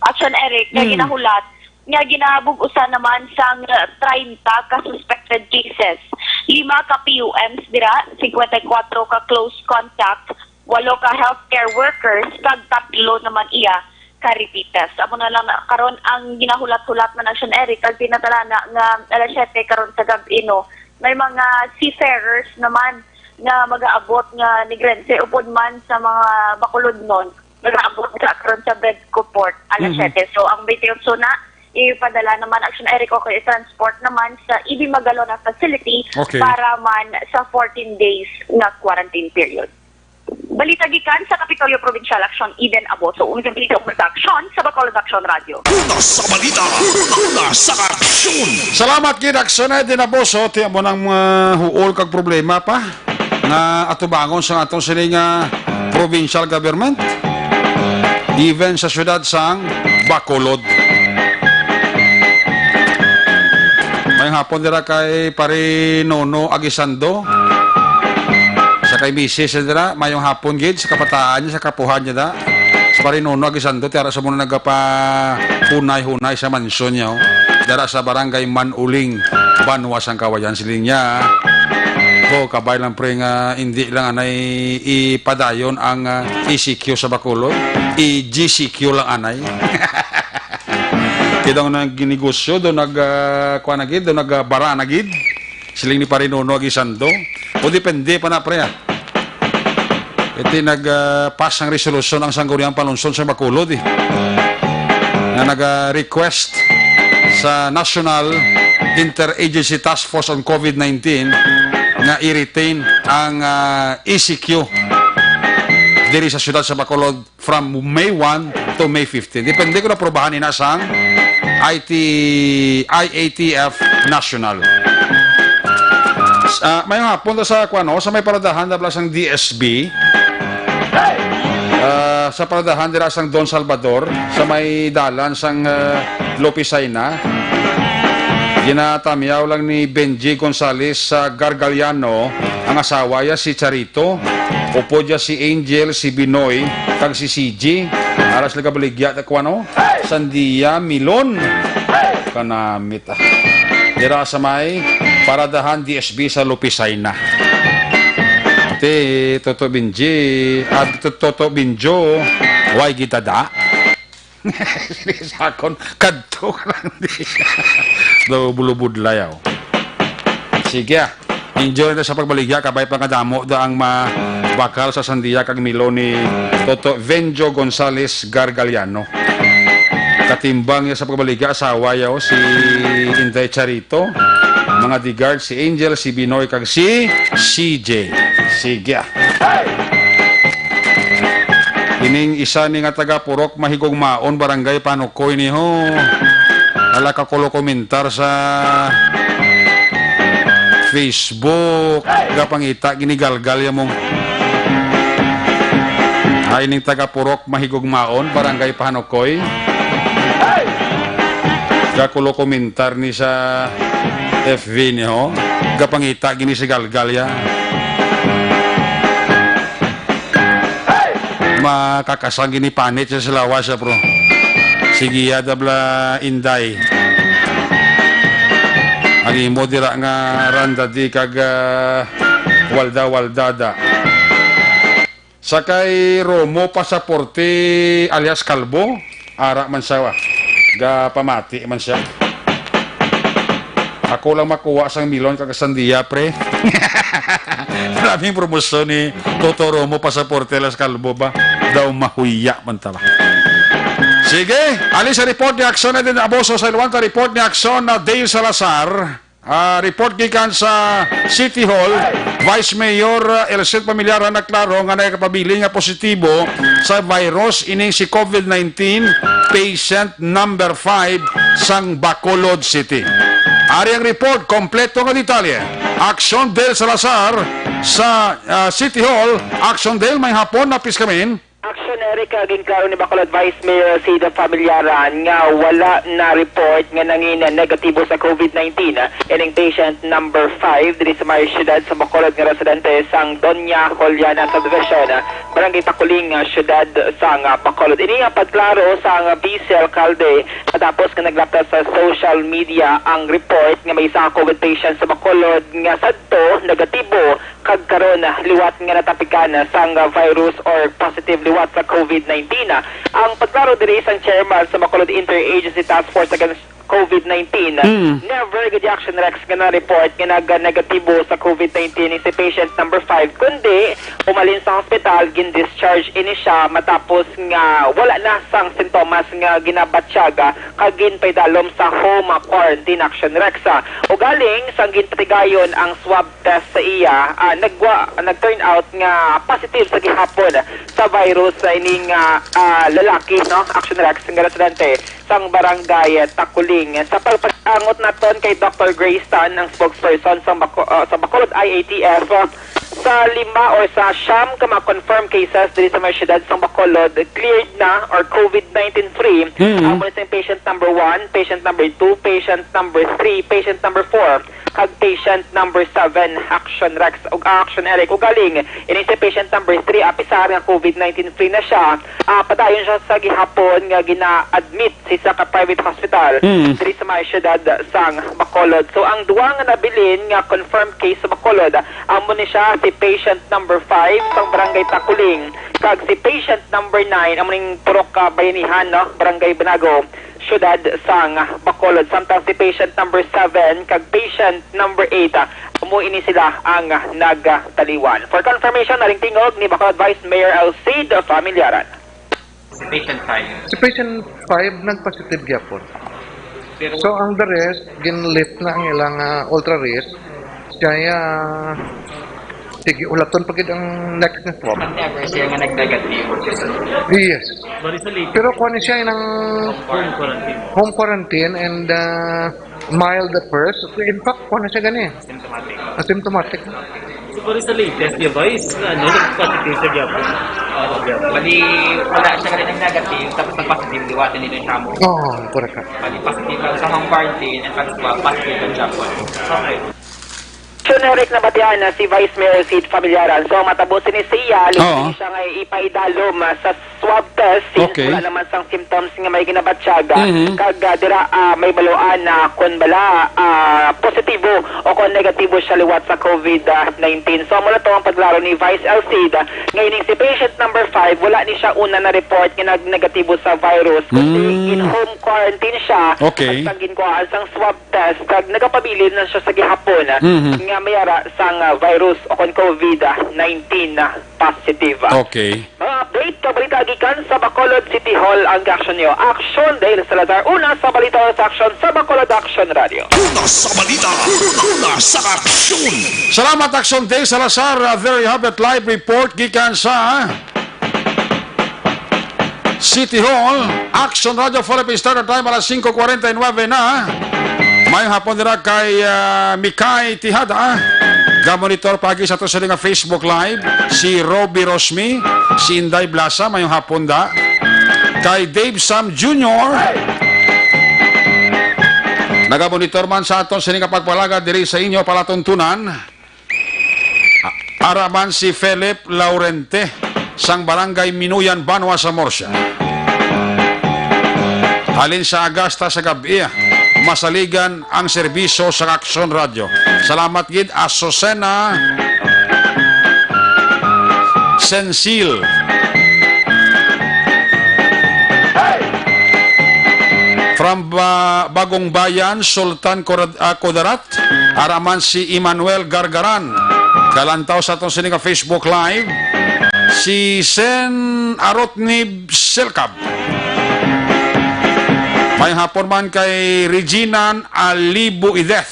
Action Eric, nga Mm. ginahulat nga ginabug-usan naman sang, ah, treinta ka suspected cases, lima ka P U Ms dira, singkwenta y kuwatro ka close contact, walo ka healthcare workers, kag tatlo naman iya ka repeat test. Amo na lang na karon ang ginahulat-hulat man, Action Eric, kag pinatalana nga alas siyete karon sa gab-i, no, may mga seafarers naman nga mag-aabot nga Negrense upod man sa mga Bacolodnon, mag-aabot sa karon sa Bedco Port alas Mhm. siyete. So, ang twenty-eight na ipadala naman, Action Eric, o kay transport naman sa E B Magalona facility Okay. para man sa fourteen days nga quarantine period. Balita gikan sa Kapitolyo Provincial, Action Eden Aboso, ug sa Balita Production sa Bacolod Action Radio. Una sa balita, una sa aksyon. Salamat gid, Action Eden Aboso. Ti amo nang mga huol kag problema pa nga atubangon sa atong sini nga provincial government, even sa siyudad sang Bacolod. Mayong hapon dira kay Pare Nono Aguisando. Sa kay misis dira, mayong hapon gid sa kabataan niya, sa kapuhan niya da. Sa Pare Nono Aguisando, ti ara sa muna nagapahunay-hunay sa mansyon niya, oh. Dara sa barangay Manuling, Banwa sang Kawayan, siling niya. Oh, kabay lang, pre, nga hindi lang anay ipadayon ang, ah, E C Q sa Bacolod. I-G C Q lang anay. Kay daw nagginegosyo, daw nag, ah, kuha na gid, daw nag, ah, bara na gid. Siling ni Pare Nono Aguisando. O depende pa na, pre, ah. Iti nag, ah, pass ang resolusyon ang Sangguniang Panunsyon sa Bacolod, eh, nga nag, ah, request sa National Interagency Task Force on COVID nineteen nga i-retain ang, ah, E C Q diri sa siyudad sa Bacolod from May one to May fifteen. Depende kung naprobahan ina sang I T, I A T F National. Ah, mayong hapon ta sa, kuwan, no, sa may paradahan na pala sang D S B. Ah, sa paradahan dira sang Don Salvador, sa may dalan sang, ah, Lopisaina. Ginatamyaw lang ni Benji Gonzales sa Gargaliano ang asawa ya si Charito. Upod ya si Angel, si Binoy, kag si C J. Aras nagabaligya ta kuwano? Sandia, milon. Kanamit, ah. Dira sa may paradahan D S B sa Lupisay na. Ti Toto Benji, ah, Toto Benjo, way gid tada. Sakon, kadto ka lang di. Daw bulubudlay, aw. Sige, ah. Enjoy na sa pagbaligya, kabay pa nga damo da ang mabakal sa sandia kag milo ni Toto Venjo Gonzales Gargaliano. Katimbang niya sa pagbaligya, asawa yaw si Inday Charito, mga digard, si Angel, si Binoy, kag si C J. Sige, ah. Ining isa ni nga taga Purok Mahigugmaon, Barangay Panukoy ni ho. Ala ka kulo komentar sa Facebook. Gapangita, ginigalgal ya mong. Ay, ning taga Purok Mahigugmaon, Barangay Panukoy. Kakulo komentar ni sa F B niyo, gapangita gini si Galgal ya. Makakasang gini panit sa lawas ya, bro. Sige ya, dabla Inday. Ang imo dira nga randa di kag, ah, walda-waldada. Sa kay Romo Pasaporte alias Kalbo, ara man siya, wa. Gapamati man siya. Ako lang makuha sang milon kag sandiya, pre. Maraming promosyon ni Toto Romo Pasaporte alias Kalbo ba? Daw mahuya man tala. Sige, ali sa report ni Action na din aboso sa Ilwanta report ni Action na Dale Salazar. Ah, report gikan sa City Hall, Vice Mayor, ah, Elcid Familiaran nagklaro nga nagapabilin nga positibo sa virus ining si COVID nineteen patient number five sang Bacolod City. Ari ang report, kompleto nga detalye. Action Del Salazar sa, ah, City Hall. Action Del, may hapon, napis kami. Action, Eric, ah, ginklaro ni Bacolod Vice Mayor Cid Familiaran nga wala na report nga nangin negatibo sa COVID nineteen, ah, ining patient number five diri sa may siyudad sa Bacolod nga residente sang Doña Juliana Subdivision, ah, Barangay Taculing, ah, siyudad sang, ah, Bacolod. Ini ang pagklaro sang, ah, Vice Alcalde matapos nga naglapta sa social media ang report nga may isa ka COVID patient sa Bacolod nga sadto negatibo kag karon liwat nga natapikan sang virus or positive liwat sa COVID nineteen. Ang pagklaro diri sang chairman sa Bacolod Interagency Task Force Against COVID nineteen, Mm. never gid, Action Rex, nga na-report nga nag-negatibo sa COVID nineteen si patient number five, kundi umalin sa hospital, gin-discharge ini siya matapos nga wala na sang sintomas nga ginabatyaga kag ginpaidalom sa home quarantine, Action Rex. Ugaling, sang ginpatigayon ang swab test sa iya, ah, nagwa-, nag-turn out nga positive sa gihapon sa virus sa ining, ah, ah, lalaki, no? Action Rex, nga residente sang barangay Taculing. Sa pagpaangot naton kay Doctor Grace Tan, ang spokesperson sa Baco-, ah, sa Bacolod I A T F, ah, sa lima or sa siyam ka mga confirmed cases diri sa may siyudad sang Bacolod, cleared na or COVID nineteen free, Mm. amo ni sing patient number one, patient number two, patient number three, patient number four, kag patient number seven, Action Rex ug Action Eric. Ugaling, ini si patient number three, apisar nga COVID nineteen free na siya, ah, padayon siya sa gihapon nga gina-admit sa isa ka private hospital Mm. diri sa may siyudad sang Bacolod. So, ang duha nga nabilin nga confirmed case sa Bacolod, amo ni siya si patient number five sang Barangay Taculing, kag si patient number nine, amo ning purok ka bayanihan, no, Barangay Banago, siyudad sang Bacolod. Samtang si patient number seven kag patient number eight, ah, amo ini sila ang nagtaliwan. For confirmation, naring tingog ni Bacolod Vice Mayor Alcid Familiaran. Si patient five. Si patient five nag-positive gyapon. Pero So, ang the rest, gin-lift na ang ilang, ah, ultra risk. Siya, ah, sige, ulaton pa gid ang next na swab. Ang ever siya nga nag-negative. Yes. Bali sa latest, Pero kuha ni siya ng home quarantine. Home quarantine and, ah, mild at first. In fact, kuha na siya gani. Symptomatic. Asymptomatic. So, bali sa latest niya, Vice, na ano, nag-positive siya gyapon. Oo. Bali, wala siya gani nag-negative, tapos nag-positive liwat, hindi na siya mo. Oo, correct ka. Bali, positive lang sa home quarantine, and pag swab, positive lang siya po. Okay. So, Eric, nabatian na si Vice Mayor Cid Familiaran. So, matabo sini siya, Oo. liwat siya nga ipaidalom, ah, sa swab test, since Okay. wala naman sang symptoms nga may ginabatyaga, Mhm. kag, ah, dira, ah, may baluan na kung bala, ah, positibo o kung negatibo siya liwat sa COVID nineteen. So, mula to ang pagklaro ni Vice Alcid, ah, nga ining si patient number five, wala ni siya una na-report nga nag-negatibo sa virus, kundi Mm. in-home quarantine siya, Okay. at ang ginkuhaan sang swab test, kag nagapabilin na siya sa gihapon, ah, Mhm. nga may ara sang, ah, virus o kung COVID nineteen na positive. Okay. Mga update, kabalita gikan sa Bacolod City Hall ang reaksyon niyo. Action Dale Salazar, una sa balita sa aksyon sa Bacolod Action Radio. Una sa balita, una, una sa aksyon. Salamat, Action Dale Salazar. Uh, there you have it, live report gikan sa City Hall. Action Radio Philippines Standard Time, alas singko kwarenta y nuebe na. Mayong hapon dira kay, ah, Mikay Tijada. Gamonitor pagi sa to sa nga Facebook Live, si Robbie Rosmi, si Inday Blasa, mayong hapon da. Kay Dave Sam Junior, Nagamonitor man sa aton sini nga pagpalagad diri sa inyo palatuntunan, a-, ara man si Philip Laurente sang Barangay Minuyan, Banwa sa Murcia. Halin sa aga hasta sa gab-i, masaligan ang serbisyo sa Aksyon Radyo. Salamat gid, Azucena Sensil. From Ba-, Bagong Bayan, Sultan Kurad-, ah, Kudarat, ara man si Emmanuel Gargaran. Kalantaw sa aton sini nga Facebook Live, si Sen Arotnib Selcab. May hapon man kay Reginan Alibo Ideth.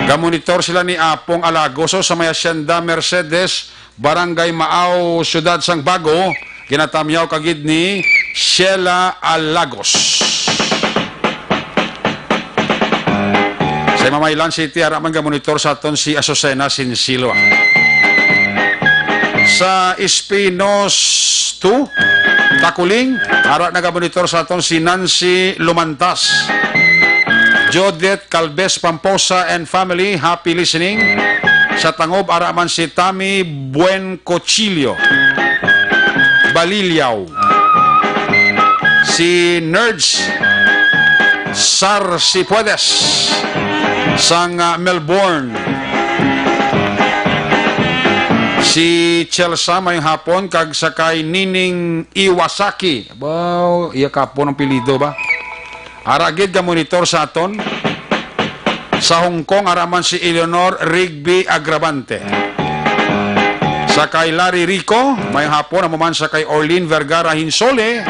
Gamonitor sila ni Apong Alagoso sa may Hacienda Mercedes, Barangay Maaw, Siyudad sang Bago, ginatamyaw ka gid ni Sheila Alagos. Sa Mamaylan City, ara man gamonitor sa aton si Azucena Sinsilo. Sa Espinos two, Takuling, ara nagamonitor sa aton si Nancy Lumantas. Judith Calves Pamposa and family, happy listening. Sa Tangob, ara man si Tami Buen Cochilio, Baliliaw. Si Nerds Sar Si Puedes sang, ah, Melbourne. Si Chelsea, may hapon, kag sa kay Nining Iwasaki. Wow, iya kapon ang pilido ba? Ara gid nga monitor sa aton. Sa Hong Kong, ara man si Eleanor Rigby Agravante. Sa kay Larry Rico, may hapon, amo man sa kay Orlene Vergara Hinsole.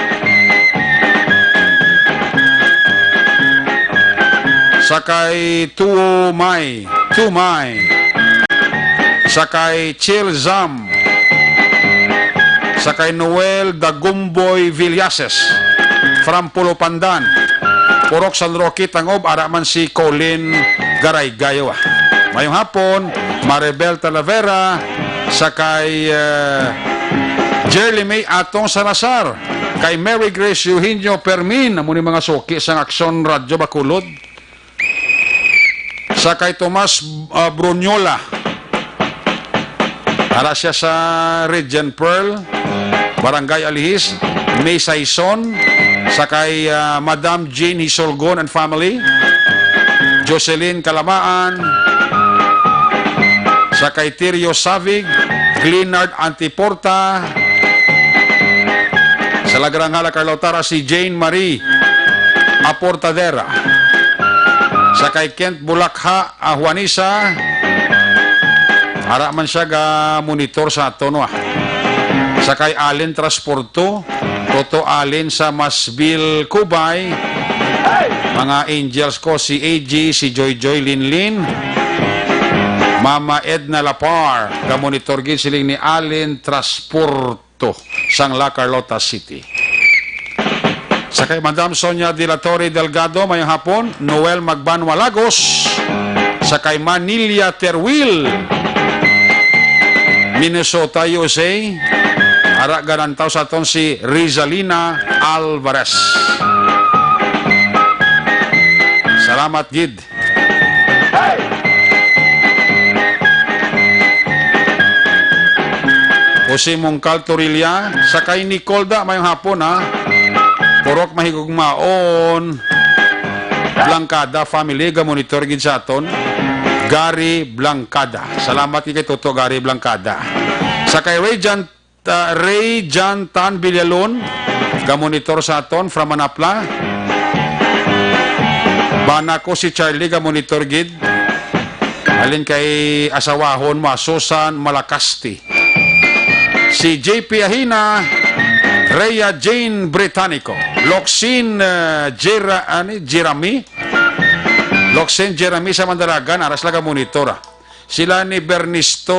Sa kay Tuo May, Tumay. Sa kay Chill Zam. Sa kay Noel Dagumboy Villases from Pulupandan, Purok San Roque, Tangob, ara man si Colin Garaygayo. Mayong hapon, Maribel Talavera, sa kay, eh, Jerly May Atong Salazar, kay Mary Grace Eugenio Permin, amo ni mga suki sang Aksyon Radyo Bacolod. Sa kay Tomas, ah, Brunyola. Ara siya sa Regent Pearl, Barangay Alihis, May Saison. Sa kay, ah, Madam Jane Hisolgon and family, Jocelyn Kalamaan. Sa kay Tirio Savig, Glenard Antiporta. Sa Lagrangala, Carlota, ara si Jane Marie Aportadera. Sa kay Kent Bulakha, ah, Juanisa, ara man siya ga monitor sa aton, wa. Sa kay Allen Transporto, Toto Allen sa Masville, Cubay. Mga angels ko, si A G, si Joy Joy Linlin, Mama Edna Lapar, ga monitor gid siling ni Allen Transporto. To sang La Carlota City. Sa kay Madam Sonia de la Torre Delgado, mayong hapon, Noel Magbanwa Lagos. Sa kay Manilia Terwil, Minnesota, U S A. Ara ganantaw sa aton si Rizalina Alvarez. Salamat gid. Jose Mongcal Torilla, sa kay Nicole da, mayong hapon, ha. Purok Mahigugmaon, Blancada family, ga-monitor gid sa aton. Gary Blancada. Salamat kay Toto Gary Blancada. Sa kay Ray Jan Ta-, Ray Jan Tan Villalon, ga-monitor sa aton from Manapla. Bana ko si Charlie, ga-monitor gid. Halin kay asawahon mo, Susan Malacasti. Si J P Ahina, Rhea Jane Britannico, Loxin, eh, Jera-, ani, Jeremy? Loxin Jeremy sa Mandalagan, ara sila ga-monitor, ah. Sila ni Bernisto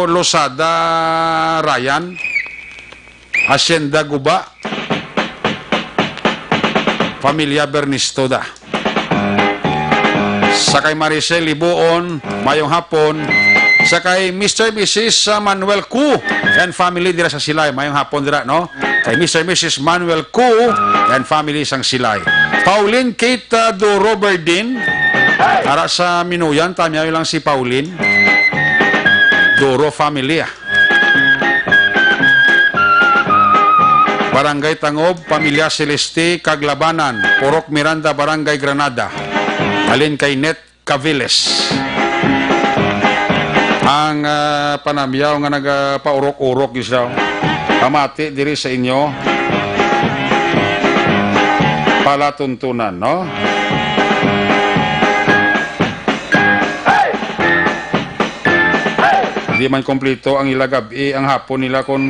Losada Ryan, Hacienda Guba, Pamilya Bernisto da. Sa kay Maricel Libuon, mayong hapon. sa kay Mister Missus Manuel Ku and family dira sa Silay. Mayong hapon dira, no? Kay Mister Missus Manuel Ku and family sang Silay. Pauline Kate, ah, Duro Berdin. Ara sa Minuyan, tamyaw lang si Pauline. Duro family, ah. Barangay Tangob, Pamilya Celeste, Kaglabanan, Purok Miranda, Barangay Granada. Halin kay Net Caviles. Ang, ah, panamyaw nga nagapaurok-urok, yun siya. Pamati diri sa inyo. Palatuntunan, no? Di man kompleto ang ila gab-i, ang hapon nila kon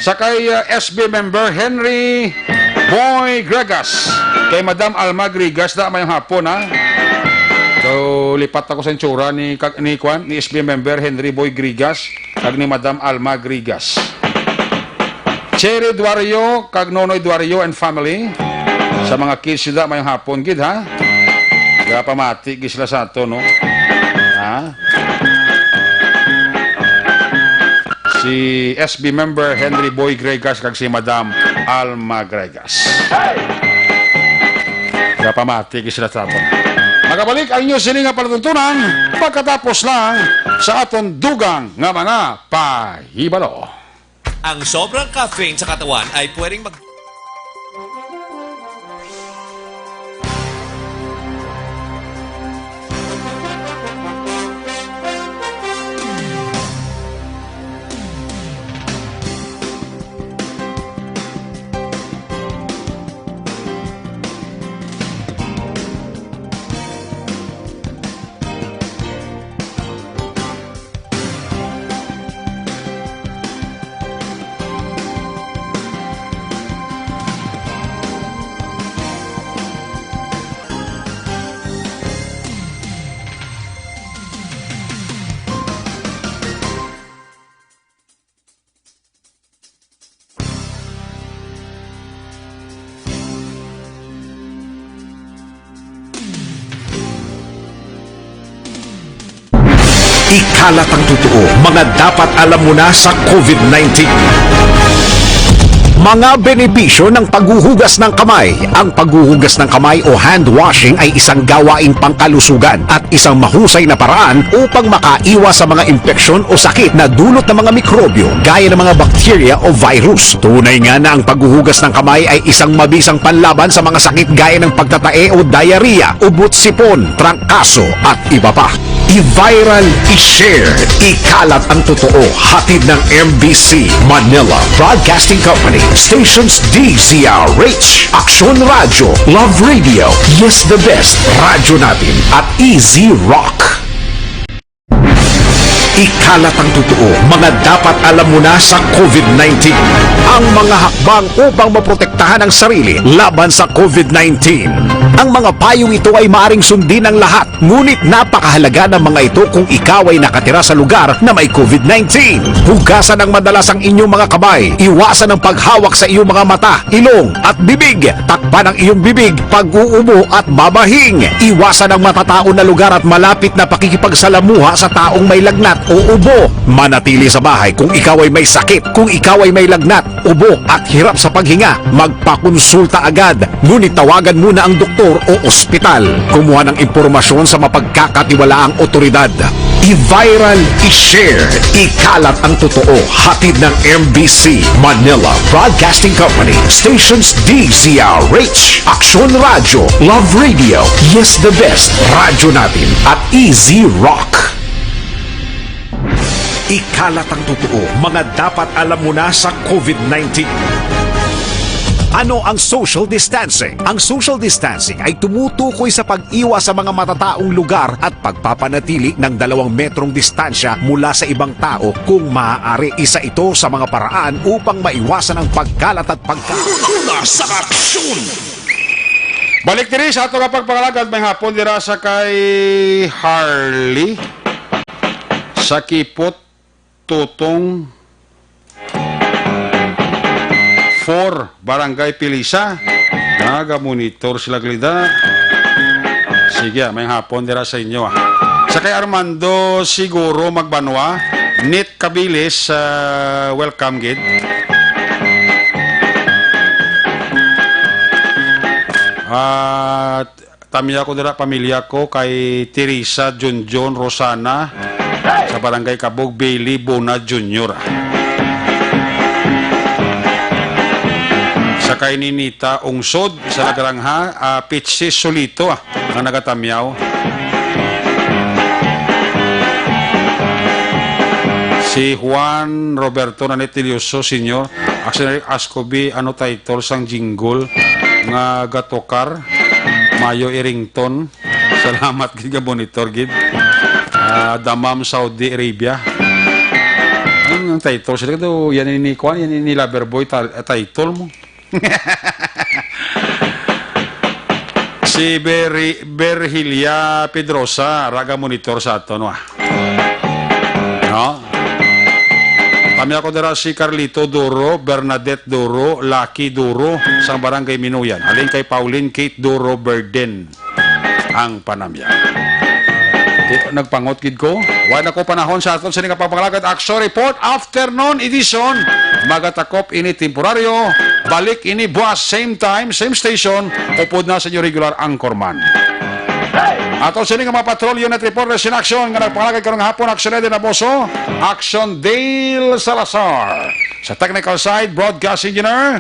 sa kay, ah, S B member Henry Boy Gregas. Kay Madam Alma Gregas na mayong hapon, ha. So, lipat ako sa itsura ni, kag-, ni, kwan, ni S B member Henry Boy Gregas kag ni Madam Alma Gregas. Cherry Duario kag Nonoy Duario and family. Sa mga kids nila, mayong hapon gid, ha? Gapamati gid sila sa ato, no? Ha? Si S B member Henry Boy Gregas kag si Madam Alma Gregas. Gapamati gid sila sa ato. Magabalik ang inyo sini nga palatuntunan pagkatapos lang sa aton dugang nga mga pahibalo. Ang sobrang caffeine sa katawan ay pwedeng mag- Ikalat ang totoo, mga dapat alam mo na sa COVID nineteen. Mga benepisyo ng paghuhugas ng kamay. Ang paghuhugas ng kamay o hand washing ay isang gawaing pangkalusugan at isang mahusay na paraan upang makaiwas sa mga impeksyon o sakit na dulot ng mga mikrobyo gaya ng mga bakterya o virus. Tunay nga na ang paghuhugas ng kamay ay isang mabisang panlaban sa mga sakit gaya ng pagtatae o diarrhea, ubot sipon, trangkaso, at iba pa. I-viral, i-share, ikalat ang totoo. Hatid ng M B C Manila Broadcasting Company, stations D Z R H, Aksyon Radyo, Love Radio, Yes the Best, Radyo Natin, at Easy Rock. Ikalat ang totoo, mga dapat alam mo na sa COVID nineteen. Ang mga hakbang upang maprotektahan ang sarili laban sa COVID nineteen. Ang mga payong ito ay maaring sundin ng lahat, ngunit napakahalaga ng mga ito kung ikaw ay nakatira sa lugar na may COVID nineteen. Hugasan ng madalas ang inyong mga kamay. Iwasan ang paghawak sa iyong mga mata, ilong, at bibig. Takpan ang iyong bibig pag-uubo at babahing. Iwasan ang matataon na lugar at malapit na pakikipagsalamuha sa taong may lagnat o ubo. Manatili sa bahay kung ikaw ay may sakit, kung ikaw ay may lagnat, ubo, at hirap sa paghinga. Magpakonsulta agad, ngunit tawagan muna ang doktor o ospital. Kumuha ng impormasyon sa mapagkakatiwalaang otoridad. I-viral, i-share, ikalat ang totoo. Hatid ng M B C Manila Broadcasting Company, stations D Z R H, Aksyon Radyo, Love Radio, Yes the Best, Radyo Natin, at Easy Rock. Ikalat ang totoo, mga dapat alam mo na sa COVID nineteen. Ano ang social distancing? Ang social distancing ay tumutukoy sa pag-iwas sa mga matataong lugar at pagpapanatili ng dalawang metrong distansya mula sa ibang tao kung maaari. Isa ito sa mga paraan upang maiwasan ang pagkalat at pagka- Una sa aksyon! Balik diri sa ato nga pagpangalagad, may hapon dira sa kay Harley sa Kipot Tutong four, Barangay Pilisa. Naga-monitor sila, Glida. Sige, ah, may hapon dira sa inyo, ah. Sa kay Armando Siguro Magbanwa, Nit Kabilis, ah, welcome gid. At tamya ko dira, pamilya ko, kay Teresa, Junjun, Rosana, sa Barangay Kabog, Bailey, Bona Junior. Sa kay Ninita Ungsod, sa Lagrangha, ah, Pitsi Solito, ah, nga nagatamyaw. Si Juan Roberto Nanetilioso Senior, Action Eric Ascobi, ano title sang jingle nga gatokar? Mayo Irington. Salamat gid nga monitor gid. Ah, Damam, Saudi Arabia. Ano ang title? Sila daw, yan ini, kuan, yan ini Loverboy tal-, eh, title mo. Si Beri-, Berhilia Pedrosa, raga monitor sa aton, wa. No? Kami ako dira si Carlito Duro, Bernadette Duro, Lucky Duro, sang Barangay Minuyan. Halin kay Pauline Kate Duro Burden ang panamya. Di, nagpangot gid ko. Wala na ko panahon sa aton sini nga pagpangalagad. Action Report, afternoon edition. Magatakop ini temporaryo. Balik ini buwas, same time, same station. Upod na sa inyo regular anchorman. Aton sini nga mga patrol unit report, resin action nga nagpangalagad karong hapon, Action Eddie Naboso, Action Dale Salazar. Sa technical side, broadcast engineer,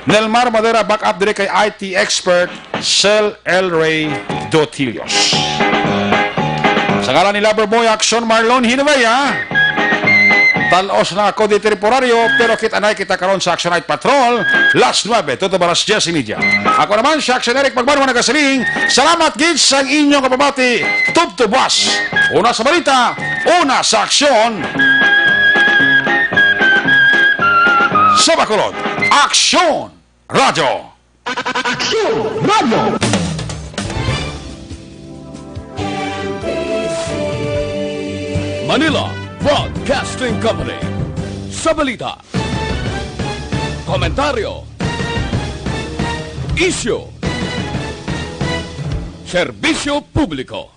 Nelmar Madera, backup diri kay I T expert, Sel El Rey Dotilios. Sa ngalan ni Lover Boy Action Marlon Hinavaya, talos na ako di temporaryo, pero kita na kita karon sa Action Night Patrol, last nuebe, tuto ba alas diyes y media. Ako naman si Action Eric Magbanwa nagasiling, salamat gid sang inyong kapamati, tubtubwas, una sa balita, una sa aksyon, sa Bacolod, Aksyon Radyo. Aksyon Radyo. Manila Broadcasting Company. Sa balita, komentaryo, isyu, serbisyo publiko.